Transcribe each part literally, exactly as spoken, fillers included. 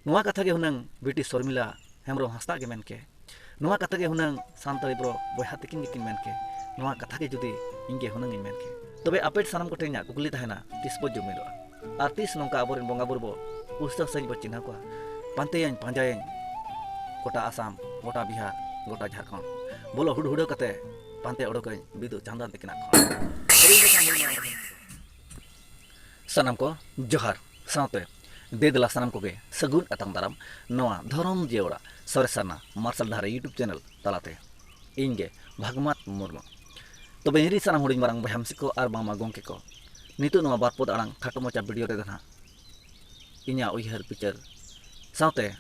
ᱱᱚᱣᱟ ᱠᱟᱛᱷᱟ ᱜᱮ ᱦᱩᱱᱟᱹᱝ ᱵᱤᱴᱤ ᱥᱚᱨᱢᱤᱞᱟ ᱦᱮᱢᱵᱨᱚᱢ ᱦᱟᱸᱥᱫᱟᱜ ᱜᱮ ᱢᱮᱱ ᱠᱮ, ᱱᱚᱣᱟ ᱠᱟᱛᱷᱟ ᱜᱮ ᱦᱩᱱᱟᱹᱝ ᱥᱟᱱᱛᱟᱲᱤ ᱵᱨᱚ ᱵᱚᱭᱦᱟ ᱛᱤᱠᱤᱱ ᱜᱮᱠᱤᱱ ᱢᱮᱱ ᱠᱮ, ᱱᱚᱣᱟ ᱠᱟᱛᱷᱟ ᱜᱮ ᱡᱩᱫᱤ ᱤᱧ ᱜᱮ ᱦᱩᱱᱟᱹᱝ ᱤᱧ ᱢᱮᱱ ᱠᱮ, ᱛᱚᱵᱮ ᱟᱯᱮ ᱥᱟᱱᱟᱢ ᱠᱚᱴᱷᱮᱱ ᱤᱧᱟᱹᱜ ᱠᱩᱠᱞᱤ ᱛᱟᱦᱮᱱᱟ, ᱛᱤᱥ ᱵᱚ ᱡᱩᱢᱤᱫᱚᱜᱼᱟ? ᱟᱨ ᱛᱤᱥ ᱱᱚᱝᱠᱟ ᱟᱵᱚᱨᱮᱱ ᱵᱚᱸᱜᱟ ᱵᱩᱨᱩ ᱵᱚ ᱯᱩᱥᱴᱟᱹᱣ ᱥᱟᱺᱦᱤᱡ ᱵᱚ ᱪᱤᱱᱦᱟᱹᱣ ᱠᱚᱣᱟ? ᱯᱟᱱᱛᱮᱭᱟᱹᱧ, ᱯᱟᱸᱡᱟᱭᱟᱹᱧ, ᱜᱚᱴᱟ ᱟᱥᱟᱢ, ᱜᱚᱴᱟ ᱵᱤᱦᱟᱨ, ᱜᱚᱴᱟ ᱡᱷᱟᱲᱠᱷᱚᱸᱰ, ᱵᱚᱞᱚ ᱦᱩᱰᱦᱩᱰᱟᱹᱣ ᱠᱟᱛᱮ ᱯᱟᱱᱛᱮ ᱚᱰᱚᱠᱟᱹᱧ ᱵᱤᱫᱩ ᱪᱟᱸᱫᱟᱱ ᱛᱤᱠᱤᱱᱟᱜ ᱠᱷᱚᱱ᱾ ᱥᱟᱱᱟᱢ ᱠᱚ ᱡᱚᱦᱟᱨ, ᱥᱟᱶᱛᱮ ᱫᱮ ᱫᱮᱞᱟ ᱥᱟᱱᱟᱢ ᱠᱚᱜᱮ ᱥᱟᱹᱜᱩᱱ ᱟᱛᱟᱝ ᱫᱟᱨᱟᱢ ᱱᱚᱣᱟ ᱫᱷᱚᱨᱚᱢ ᱡᱤᱭᱟᱹᱲᱟ ᱥᱚᱨᱮᱥ ᱥᱟᱨᱱᱟ ᱢᱟᱨᱥᱟᱞ ᱰᱟᱦᱟᱨ YouTube ᱪᱮᱱᱮᱞ ᱛᱟᱞᱟᱛᱮ᱾ ᱤᱧ ᱜᱮ ᱵᱷᱟᱜᱽᱢᱟᱛ ᱢᱩᱨᱢᱩ᱾ ᱛᱚᱵᱮ ᱤᱧ ᱨᱤᱱ ᱥᱟᱱᱟᱢ ᱦᱩᱰᱤᱧ ᱢᱟᱨᱟᱝ ᱵᱚᱭᱦᱟ ᱢᱤᱥᱤ ᱠᱚ ᱟᱨ ᱵᱟᱝᱢᱟ ᱜᱚᱢᱠᱮ ᱠᱚ, ᱱᱤᱛᱚᱜ ᱱᱚᱣᱟ ᱵᱟᱨ ᱯᱚᱫ ᱟᱲᱟᱝ ᱠᱷᱟᱴᱚ ᱢᱟᱪᱷᱟ ᱵᱷᱤᱰᱤᱭᱳ ᱨᱮᱫᱚ ᱱᱟᱦᱟᱜ ᱤᱧᱟᱹᱜ ᱩᱭᱦᱟᱹᱨ ᱵᱤᱪᱟᱹᱨ ᱥᱟᱶᱛᱮ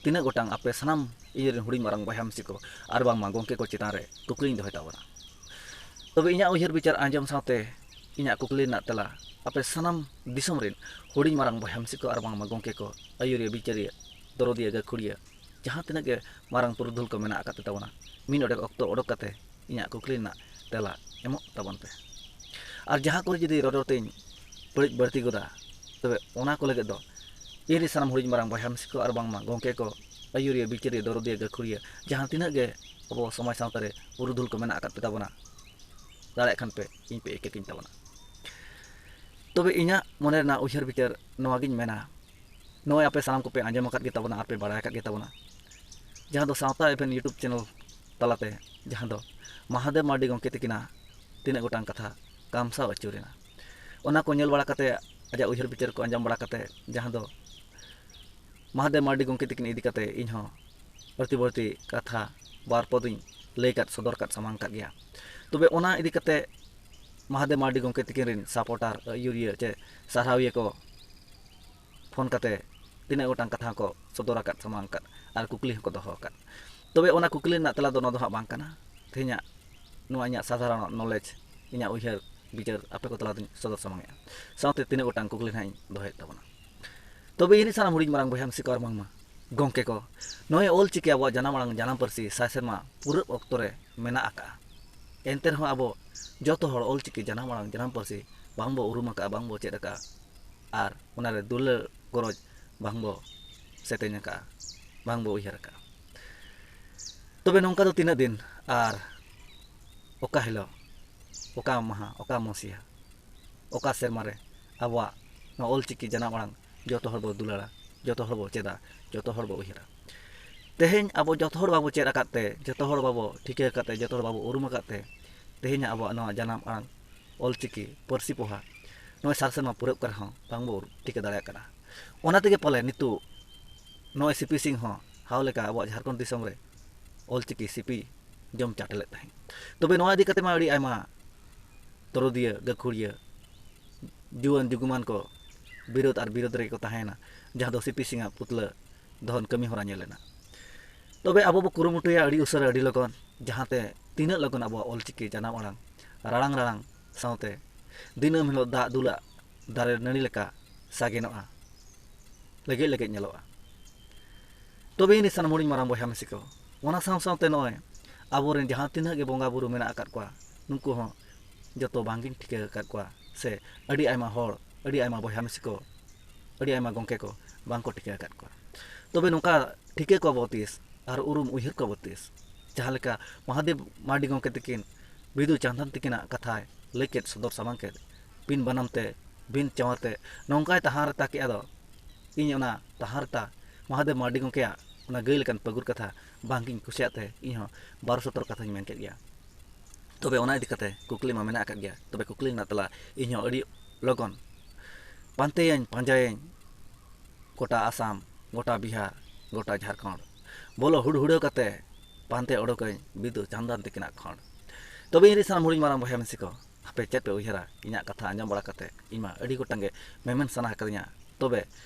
ᱛᱤᱱᱟᱹᱜ ᱜᱚᱴᱟᱝ ᱟᱯᱮ ᱥᱟᱱᱟᱢ ᱤᱧ ᱨᱤᱱ ᱦᱩᱰᱤᱧ ᱢᱟᱨᱟᱝ ᱵᱚᱭᱦᱟ ᱢᱤᱥᱤ ᱠᱚ ᱟᱨ ᱵᱟᱝᱢᱟ ᱜᱚᱢᱠᱮ ᱠᱚ ᱪᱮᱛᱟᱱ ᱨᱮ ᱠᱩᱠᱞᱤᱧ ᱫᱚᱦᱚᱭ ᱛᱟᱵᱚᱱᱟ᱾ ᱛᱚᱵᱮ ᱤᱧᱟᱹᱜ ᱩᱭᱦᱟᱹᱨ ᱵᱤᱪᱟᱹᱨ ᱟᱸᱡᱚᱢ ᱥᱟᱶᱛᱮ ᱤᱧᱟᱹᱜ ᱠᱩᱠᱞᱤ ᱨᱮᱱᱟᱜ ᱛᱮᱞᱟ ᱟᱯᱮ ᱥᱟᱱᱟᱢ ᱫᱤᱥᱚᱢ ᱨᱤᱱ ᱦᱩᱰᱤᱧ ᱢᱟᱨᱟᱝ ᱵᱚᱭᱦᱟ ᱢᱤᱥᱤ ᱠᱚ ᱟᱨ ᱵᱟᱝᱢᱟ ᱜᱚᱢᱠᱮ ᱠᱚ, ᱟᱹᱭᱩᱨᱤᱭᱟᱹ, ᱵᱤᱪᱟᱹᱨᱤᱭᱟᱹ, ᱫᱚᱨᱚᱫᱤᱭᱟᱹ, ᱜᱟᱹᱠᱷᱩᱲᱤᱭᱟᱹ, ᱡᱟᱦᱟᱸ ᱛᱤᱱᱟᱹᱜ ᱜᱮ ᱢᱟᱨᱟᱝ ᱯᱩᱨᱩᱫᱷᱩᱞ ᱠᱚ ᱢᱮᱱᱟᱜ ᱟᱠᱟᱫ ᱯᱮ ᱛᱟᱵᱚᱱᱟ, ᱢᱤᱫ ᱚᱰᱮᱠ ᱚᱠᱛᱚ ᱚᱰᱚᱠ ᱠᱟᱛᱮ ᱤᱧᱟᱹᱜ ᱠᱩᱠᱞᱤ ᱨᱮᱱᱟᱜ ᱛᱮᱞᱟ ᱮᱢᱚᱜ ᱛᱟᱵᱚᱱ ᱯᱮ᱾ ᱟᱨ ᱡᱟᱦᱟᱸ ᱠᱚᱨᱮ ᱡᱩᱫᱤ ᱨᱚᱲ ᱨᱚᱲ ᱛᱤᱧ ᱵᱟᱹᱲᱤᱡ ᱵᱟᱹᱲᱛᱤ ᱜᱚᱫᱟ, ᱛᱚᱵᱮ ᱚᱱᱟ ᱠᱚ ᱞᱟᱹᱜᱤᱫ ᱫᱚ ᱤᱧ ᱨᱤᱱ ᱥᱟᱱᱟᱢ ᱦᱩᱰᱤᱧ ᱢᱟᱨᱟᱝ ᱵᱚᱭᱦᱟ ᱢᱤᱥᱤ ᱠᱚ ᱟᱨ ᱵᱟᱝᱢᱟ ᱜᱚᱢᱠᱮ ᱠᱚ, ᱟᱹᱭᱩᱨᱤᱭᱟᱹ, ᱵᱤᱪᱟᱹᱨᱤᱭᱟᱹ, ᱫᱚᱨᱚᱫᱤᱭᱟᱹ, ᱜᱟᱹᱠᱷᱩᱲᱤᱭᱟᱹ, ᱡᱟᱦᱟᱸ ᱛᱤᱱᱟᱹᱜ ᱜᱮ ᱟᱵᱚ ᱥᱚᱢᱟᱡᱽ ᱥᱟᱶᱛᱟ ᱨᱮ ᱯᱩᱨᱩᱫᱷᱩᱞ ᱠᱚ ᱢᱮᱱᱟᱜ ᱟᱠᱟᱫ ᱯᱮ ᱛᱟᱵᱚᱱᱟ, ᱫᱟᱲᱮᱭᱟᱜ ᱠᱷᱟᱱ ᱯᱮ ᱤᱧ ᱯᱮ ᱤᱠᱟᱹ ᱠᱟᱹᱧ ᱛᱟᱵᱚᱱᱟ᱾ ᱛᱚᱵᱮ ᱤᱧᱟᱹᱜ ᱢᱚᱱᱮ ᱨᱮᱱᱟᱜ ᱩᱭᱦᱟᱹᱨ ᱵᱤᱪᱟᱹᱨ ᱱᱚᱣᱟ ᱜᱤᱧ ᱢᱮᱱᱟ, ᱱᱚᱜᱼᱚᱭ ᱟᱯᱮ ᱥᱟᱱᱟᱢ ᱠᱚᱯᱮ ᱟᱸᱡᱚᱢ ᱟᱠᱟᱫ ᱜᱮ ᱛᱟᱵᱚᱱᱟ ᱟᱨ ᱯᱮ ᱵᱟᱲᱟᱭ ᱟᱠᱟᱫ ᱜᱮ ᱛᱟᱵᱚᱱᱟ, ᱡᱟᱦᱟᱸ ᱫᱚ ᱥᱟᱶᱛᱟ ᱮᱵᱷᱮᱱ YouTube ᱪᱮᱱᱮᱞ ᱛᱟᱞᱟᱛᱮ, ᱡᱟᱦᱟᱸ ᱫᱚ ᱢᱟᱦᱟᱫᱮᱵ ᱢᱟᱨᱰᱤ ᱜᱚᱢᱠᱮ ᱛᱤᱠᱤᱱᱟᱜ ᱛᱤᱱᱟᱹᱜ ᱜᱚᱴᱟᱝ ᱠᱟᱛᱷᱟ ᱠᱟᱢᱥᱟᱣ ᱟᱹᱪᱩᱨᱮᱱᱟ, ᱚᱱᱟ ᱠᱚ ᱧᱮᱞ ᱵᱟᱲᱟ ᱠᱟᱛᱮ, ᱟᱡᱟᱜ ᱩᱭᱦᱟᱹᱨ ᱵᱤᱪᱟᱹᱨ ᱠᱚ ᱟᱸᱡᱚᱢ ᱵᱟᱲᱟ ᱠᱟᱛᱮ, ᱡᱟᱦᱟᱸ ᱫᱚ ᱢᱟᱦᱟᱫᱮᱵ ᱢᱟᱨᱰᱤ ᱜᱚᱢᱠᱮ ᱛᱤᱠᱤᱱ ᱤᱫᱤ ᱠᱟᱛᱮ ᱤᱧ ᱦᱚᱸ ᱵᱟᱹᱲᱛᱤ ᱵᱟᱹᱲᱛᱤ ᱠᱟᱛᱷᱟ ᱵᱟᱨ ᱯᱚᱫᱤᱧ ᱞᱟᱹᱭ ᱠᱟᱫ, ᱥᱚᱫᱚᱨ ᱠᱟᱫ, ᱥᱟᱢᱟᱝ ᱠᱟᱫ ᱜᱮᱭᱟ᱾ ᱛᱚᱵᱮ ᱚᱱᱟ ᱤᱫᱤ ᱠᱟᱛᱮ ᱢᱟᱦᱟᱫᱮᱵ ᱢᱟᱨᱰᱤ ᱜᱚᱢᱠᱮ ᱛᱤᱠᱤᱱ ᱨᱤᱱ ᱥᱟᱯᱳᱨᱴᱟᱨ, ᱟᱹᱭᱩᱨᱤᱭᱟᱹ ᱪᱮ ᱥᱟᱨᱦᱟᱣᱤᱭᱟᱹ ᱠᱚ ᱯᱷᱳᱱ ᱠᱟᱛᱮ ᱛᱤᱱᱟᱹᱜ ᱜᱚᱴᱟᱝ ᱠᱟᱛᱷᱟ ᱦᱚᱸᱠᱚ ᱥᱚᱫᱚᱨ ᱟᱠᱟᱫ, ᱥᱟᱢᱟᱝ ᱟᱠᱟᱫ ᱟᱨ ᱠᱩᱠᱞᱤ ᱦᱚᱸᱠᱚ ᱫᱚᱦᱚ ᱟᱠᱟᱫ᱾ ᱛᱚᱵᱮ ᱚᱱᱟ ᱠᱩᱠᱞᱤ ᱨᱮᱱᱟᱜ ᱛᱮᱞᱟ ᱫᱚ ᱱᱚᱣᱟ ᱫᱚ ᱦᱟᱸᱜ ᱵᱟᱝ ᱠᱟᱱᱟ᱾ ᱛᱮᱦᱮᱧᱟᱜ ᱱᱚᱣᱟ ᱤᱧᱟᱹᱜ ᱥᱟᱫᱷᱟᱨᱚᱱ ᱱᱚᱞᱮᱡᱽ, ᱤᱧᱟᱹᱜ ᱩᱭᱦᱟᱹᱨ ᱵᱤᱪᱟᱹᱨ ᱟᱯᱮ ᱠᱚ ᱛᱟᱞᱟ ᱫᱚᱧ ᱥᱚᱫᱚᱨ ᱥᱟᱢᱟᱝᱮᱜᱼᱟ, ᱥᱟᱶᱛᱮ ᱛᱤᱱᱟᱹᱜ ᱜᱚᱴᱟᱝ ᱠᱩᱠᱞᱤ ᱱᱟᱦᱟᱜ ᱤᱧ ᱫᱚᱦᱚᱭᱮᱫ ᱛᱟᱵᱚᱱᱟ᱾ ᱛᱚᱵᱮ ᱤᱧ ᱨᱤᱱ ᱥᱟᱱᱟᱢ ᱦᱩᱰᱤᱧ ᱢᱟᱨᱟᱝ ᱵᱚᱭᱦᱟ ᱢᱤᱥᱤ ᱠᱚ ᱟᱨ ᱵᱟᱝᱢᱟ ᱜᱚᱢᱠᱮ ᱠᱚ, ᱱᱚᱜᱼᱚᱭ ᱚᱞ ᱪᱤᱠᱤ ᱟᱵᱚᱣᱟᱜ ᱡᱟᱱᱟᱢ ᱟᱲᱟᱝ ᱡᱟᱱᱟᱢ ᱯᱟᱹᱨᱥᱤ ᱥᱟᱭ ᱥᱮᱨᱢᱟ ᱯᱩᱨᱟᱹᱣ ᱚᱠᱛᱚ ᱨᱮ ᱢᱮᱱᱟᱜ ᱟᱠᱟᱫᱼᱟ᱾ ᱮᱱᱛᱮ ᱨᱮᱦᱚᱸ ᱟᱵᱚ ᱡᱚᱛᱚ ᱦᱚᱲ ᱚᱞ ᱪᱤᱠᱤ ᱡᱟᱱᱟᱢ ᱟᱲᱟᱝ ᱡᱟᱱᱟᱢ ᱯᱟᱹᱨᱥᱤ ᱵᱟᱝ ᱵᱚ ᱩᱨᱩᱢ ᱟᱠᱟᱫᱼᱟ, ᱵᱟᱝ ᱵᱚ ᱪᱮᱫ ᱟᱠᱟᱫᱼᱟ, ᱟᱨ ᱚᱱᱟ ᱨᱮ ᱫᱩᱞᱟᱹᱲ ᱜᱚᱨᱚᱡᱽ ᱵᱟᱝ ᱵᱚ ᱥᱮᱛᱮᱧ ᱟᱠᱟᱫᱼᱟ, ᱵᱟᱝ ᱵᱚ ᱩᱭᱦᱟᱹᱨ ᱟᱠᱟᱫᱼᱟ᱾ ᱛᱚᱵᱮ ᱱᱚᱝᱠᱟ ᱫᱚ ᱛᱤᱱᱟᱹᱜ ᱫᱤᱱ ᱟᱨ ᱚᱠᱟ ᱦᱤᱞᱳᱜ, ᱚᱠᱟ ᱢᱟᱦᱟ, ᱚᱠᱟ ᱢᱚᱥᱤᱦᱟ, ᱚᱠᱟ ᱥᱮᱨᱢᱟ ᱨᱮ ᱟᱵᱚᱣᱟᱜ ᱱᱚᱣᱟ ᱚᱞᱪᱤᱠᱤ ᱡᱟᱱᱟᱢ ᱟᱲᱟᱝ ᱡᱚᱛᱚ ᱦᱚᱲ ᱵᱚ ᱫᱩᱞᱟᱹᱲᱟ, ᱡᱚᱛᱚ ᱦᱚᱲ ᱵᱚ ᱪᱮᱫᱟ, ᱡᱚᱛᱚ ᱦᱚᱲ ᱵᱚ ᱩᱭᱦᱟᱹᱨᱟ? ᱛᱮᱦᱮᱧ ᱟᱵᱚ ᱡᱚᱛᱚ ᱦᱚᱲ ᱵᱟᱵᱚ ᱪᱮᱫ ᱟᱠᱟᱫ ᱛᱮ, ᱡᱚᱛᱚ ᱦᱚᱲ ᱵᱟᱵᱚ ᱴᱷᱤᱠᱟᱹ ᱟᱠᱟᱫ ᱛᱮ, ᱡᱚᱛᱚ ᱦᱚᱲ ᱵᱟᱵᱚ ᱩᱨᱩᱢ ᱟᱠᱟᱫ ᱛᱮ, ᱛᱮᱦᱮᱧ ᱟᱵᱚᱣᱟᱜ ᱱᱚᱣᱟ ᱡᱟᱱᱟᱢ ᱟᱲᱟᱝ ᱚᱞᱪᱤᱠᱤ ᱯᱟᱹᱨᱥᱤ ᱯᱚᱦᱟ ᱱᱚᱜᱼᱚᱭ ᱥᱟᱨ ᱥᱮᱨᱢᱟ ᱯᱩᱨᱟᱹᱜ ᱠᱟᱱ ᱨᱮᱦᱚᱸ ᱵᱟᱝᱵᱚ ᱴᱷᱤᱠᱟᱹ ᱫᱟᱲᱮᱭᱟᱜ ᱠᱟᱱᱟ᱾ ᱚᱱᱟ ᱛᱮᱜᱮ ᱯᱟᱞᱮ ᱱᱤᱛᱚᱜ ᱱᱚᱜᱼᱚᱭ ᱥᱤᱯᱤ ᱥᱤᱝ ᱦᱚᱸ ᱦᱟᱣ ᱞᱮᱠᱟ ᱟᱵᱚᱣᱟᱜ ᱡᱷᱟᱲᱠᱷᱚᱸᱰ ᱫᱤᱥᱚᱢ ᱨᱮ ᱚᱞᱪᱤᱠᱤ ᱥᱤᱯᱤ ᱡᱚᱢ ᱪᱟᱴᱮᱞᱮᱫ ᱛᱟᱦᱮᱸᱫ᱾ ᱛᱚᱵᱮ ᱱᱚᱣᱟ ᱤᱫᱤ ᱠᱟᱛᱮ ᱢᱟ ᱟᱹᱰᱤ ᱟᱭᱢᱟ ᱛᱚᱨᱚᱫᱤᱭᱟᱹ, ᱜᱟᱹᱠᱷᱩᱲᱤᱭᱟᱹ, ᱡᱩᱣᱟᱹᱱ ᱡᱩᱜᱩᱢᱟᱱ ᱠᱚ ᱵᱤᱨᱳᱫ ᱟᱨ ᱵᱤᱨᱳᱫ ᱨᱮᱜᱮ ᱠᱚ ᱛᱟᱦᱮᱸᱭᱮᱱᱟ, ᱡᱟᱦᱟᱸ ᱫᱚ ᱥᱤᱯᱤ ᱥᱤᱝᱟᱜ ᱯᱩᱛᱞᱟᱹ ᱫᱚᱦᱚᱱ ᱠᱟᱹᱢᱤ ᱦᱚᱨᱟ ᱧᱮᱞ ᱮᱱᱟ᱾ ᱛᱚᱵᱮ ᱟᱵᱚ ᱵᱚ ᱠᱩᱨᱩᱢᱩᱴᱩᱭᱟ ᱟᱹᱰᱤ ᱩᱥᱟᱹᱨᱟ, ᱟᱹᱰᱤ ᱞᱚᱜᱚᱱ, ᱡᱟᱦᱟᱸᱛᱮ ᱛᱤᱱᱟᱹᱜ ᱞᱚᱜᱚᱱ ᱟᱵᱚᱣᱟᱜ ᱚᱞᱪᱤᱠᱤ ᱡᱟᱱᱟᱢ ᱟᱲᱟᱝ ᱨᱟᱲᱟᱝ ᱨᱟᱲᱟᱝ ᱥᱟᱶᱛᱮ ᱫᱤᱱᱟᱹᱢ ᱦᱤᱞᱳᱜ ᱫᱟᱜ ᱫᱩᱞᱟᱜ ᱫᱟᱨᱮ ᱱᱟᱹᱲᱤ ᱞᱮᱠᱟ ᱥᱟᱜᱮᱱᱚᱜᱼᱟ, ᱞᱮᱜᱮᱡ ᱞᱮᱜᱮᱡ ᱧᱮᱞᱚᱜᱼᱟ᱾ ᱛᱚᱵᱮ ᱟᱹᱱᱤᱡ ᱥᱟᱱᱟᱢ ᱦᱩᱰᱤᱧ ᱢᱟᱨᱟᱝ ᱵᱚᱭᱦᱟ ᱢᱤᱥᱤ ᱠᱚ, ᱚᱱᱟ ᱥᱟᱶ ᱥᱟᱶᱛᱮ ᱱᱚᱜᱼᱚᱭ ᱟᱵᱚᱨᱮᱱ ᱡᱟᱦᱟᱸ ᱛᱤᱱᱟᱹᱜ ᱜᱮ ᱵᱚᱸᱜᱟ ᱵᱩᱨᱩ ᱢᱮᱱᱟᱜ ᱟᱠᱟᱫ ᱠᱚᱣᱟ, ᱱᱩᱠᱩ ᱦᱚᱸ ᱡᱚᱛᱚ ᱵᱟᱝᱜᱤᱧ ᱴᱷᱤᱠᱟᱹ ᱟᱠᱟᱫ ᱠᱚᱣᱟ, ᱥᱮ ᱟᱹᱰᱤ ᱟᱭᱢᱟ ᱦᱚᱲ, ᱟᱹᱰᱤ ᱟᱭᱢᱟ ᱵᱚᱭᱦᱟ ᱢᱤᱥᱤ ᱠᱚ, ᱟᱹᱰᱤ ᱟᱭᱢᱟ ᱜᱚᱢᱠᱮ ᱠᱚ ᱵᱟᱝᱠᱚ ᱴᱷᱤᱠᱟᱹ ᱟᱠᱟᱫ ᱠᱚᱣᱟ᱾ ᱛᱚᱵᱮ ᱱᱚᱝᱠᱟ ᱴᱷᱤᱠᱟᱹ ᱠᱚᱣᱟ ᱵᱚ ᱛᱤᱥ ᱟᱨ ᱩᱨᱩᱢ ᱩᱭᱦᱟᱹᱨ ᱠᱚᱣᱟ ᱵᱚ ᱛᱤᱥ? ᱡᱟᱦᱟᱸ ᱞᱮᱠᱟ ᱢᱚᱦᱟᱫᱮᱵ ᱢᱟᱨᱰᱤ ᱜᱚᱢᱠᱮ ᱛᱟᱹᱠᱤᱱ ᱵᱤᱫᱩ ᱪᱟᱸᱫᱟᱱ ᱛᱟᱹᱠᱤᱱᱟᱜ ᱠᱟᱛᱷᱟᱭ ᱞᱟᱹᱭ ᱠᱮᱫ, ᱥᱚᱫᱚᱨ ᱥᱟᱢᱟᱝ ᱠᱮᱫ, ᱵᱤᱱ ᱵᱟᱱᱟᱢ ᱛᱮ, ᱵᱤᱱ ᱪᱟᱣᱟᱨ ᱛᱮ ᱱᱚᱝᱠᱟᱭ ᱛᱟᱦᱟᱸ ᱨᱮᱛᱟ ᱠᱮᱫᱼᱟ ᱫᱚ, ᱤᱧ ᱚᱱᱟ ᱛᱟᱦᱟᱸ ᱨᱮᱛᱟ ᱢᱚᱦᱟᱫᱮᱵ ᱢᱟᱨᱰᱤ ᱜᱚᱢᱠᱮᱭᱟᱜ ᱚᱱᱟ ᱜᱟᱹᱭ ᱞᱮᱠᱟᱱ ᱯᱟᱹᱜᱩᱨ ᱠᱟᱛᱷᱟ ᱵᱟᱝᱜᱤᱧ ᱠᱩᱥᱤᱭᱟᱜ ᱛᱮ ᱤᱧ ᱦᱚᱸ ᱵᱟᱨᱚ ᱥᱚᱛᱨᱚ ᱠᱟᱛᱷᱟᱧ ᱢᱮᱱ ᱠᱮᱫ ᱜᱮᱭᱟ᱾ ᱛᱚᱵᱮ ᱚᱱᱟ ᱤᱫᱤ ᱠᱟᱛᱮ ᱠᱩᱠᱞᱤ ᱢᱟ ᱢᱮᱱᱟᱜ ᱟᱠᱟᱫ ᱜᱮᱭᱟ, ᱛᱚᱵᱮ ᱠᱩᱠᱞᱤ ᱨᱮᱱᱟᱜ ᱛᱮᱞᱟ ᱤᱧ ᱦᱚᱸ ᱟᱹᱰᱤ ᱞᱚᱜᱚᱱ ᱯᱟᱱᱛᱮᱭᱟᱹᱧ, ᱯᱟᱸᱡᱟᱭᱟᱹᱧ, ᱜᱚᱴᱟ ᱟᱥᱟᱢ, ᱜᱚᱴᱟ ᱵᱤᱦᱟᱨ, ᱜᱚᱴᱟ ᱡᱷᱟᱲᱠᱷᱚᱸᱰ, ᱵᱚᱞᱚ ᱦᱩᱲᱦᱩᱲᱟᱹᱣ ᱠᱟᱛᱮ ᱯᱟᱱᱛᱮ ᱚᱰᱚᱠᱟᱹᱧ ᱵᱤᱫᱩ ᱪᱟᱸᱫᱟᱱ ᱛᱟᱹᱠᱤᱱᱟᱜ ᱠᱷᱚᱸᱰ᱾ ᱛᱚᱵᱮ ᱤᱧ ᱨᱮᱱ ᱥᱟᱱᱟᱢ ᱦᱩᱰᱤᱧ ᱢᱟᱨᱟᱝ ᱵᱚᱭᱦᱟ ᱢᱤᱥᱤ ᱠᱚ, ᱟᱯᱮ ᱪᱮᱫ ᱯᱮ ᱩᱭᱦᱟᱹᱨᱟ? ᱤᱧᱟᱹᱜ ᱠᱟᱛᱷᱟ ᱟᱸᱡᱚᱢ ᱵᱟᱲᱟ ᱠᱟᱛᱮ ᱤᱧ ᱢᱟ ᱟᱹᱰᱤ ᱜᱚᱴᱟᱝ ᱜᱮ ᱢᱮᱢᱮᱱ ᱥᱟᱱᱟ ᱟᱠᱟᱫᱤᱧᱟ᱾ ᱛᱚᱵᱮ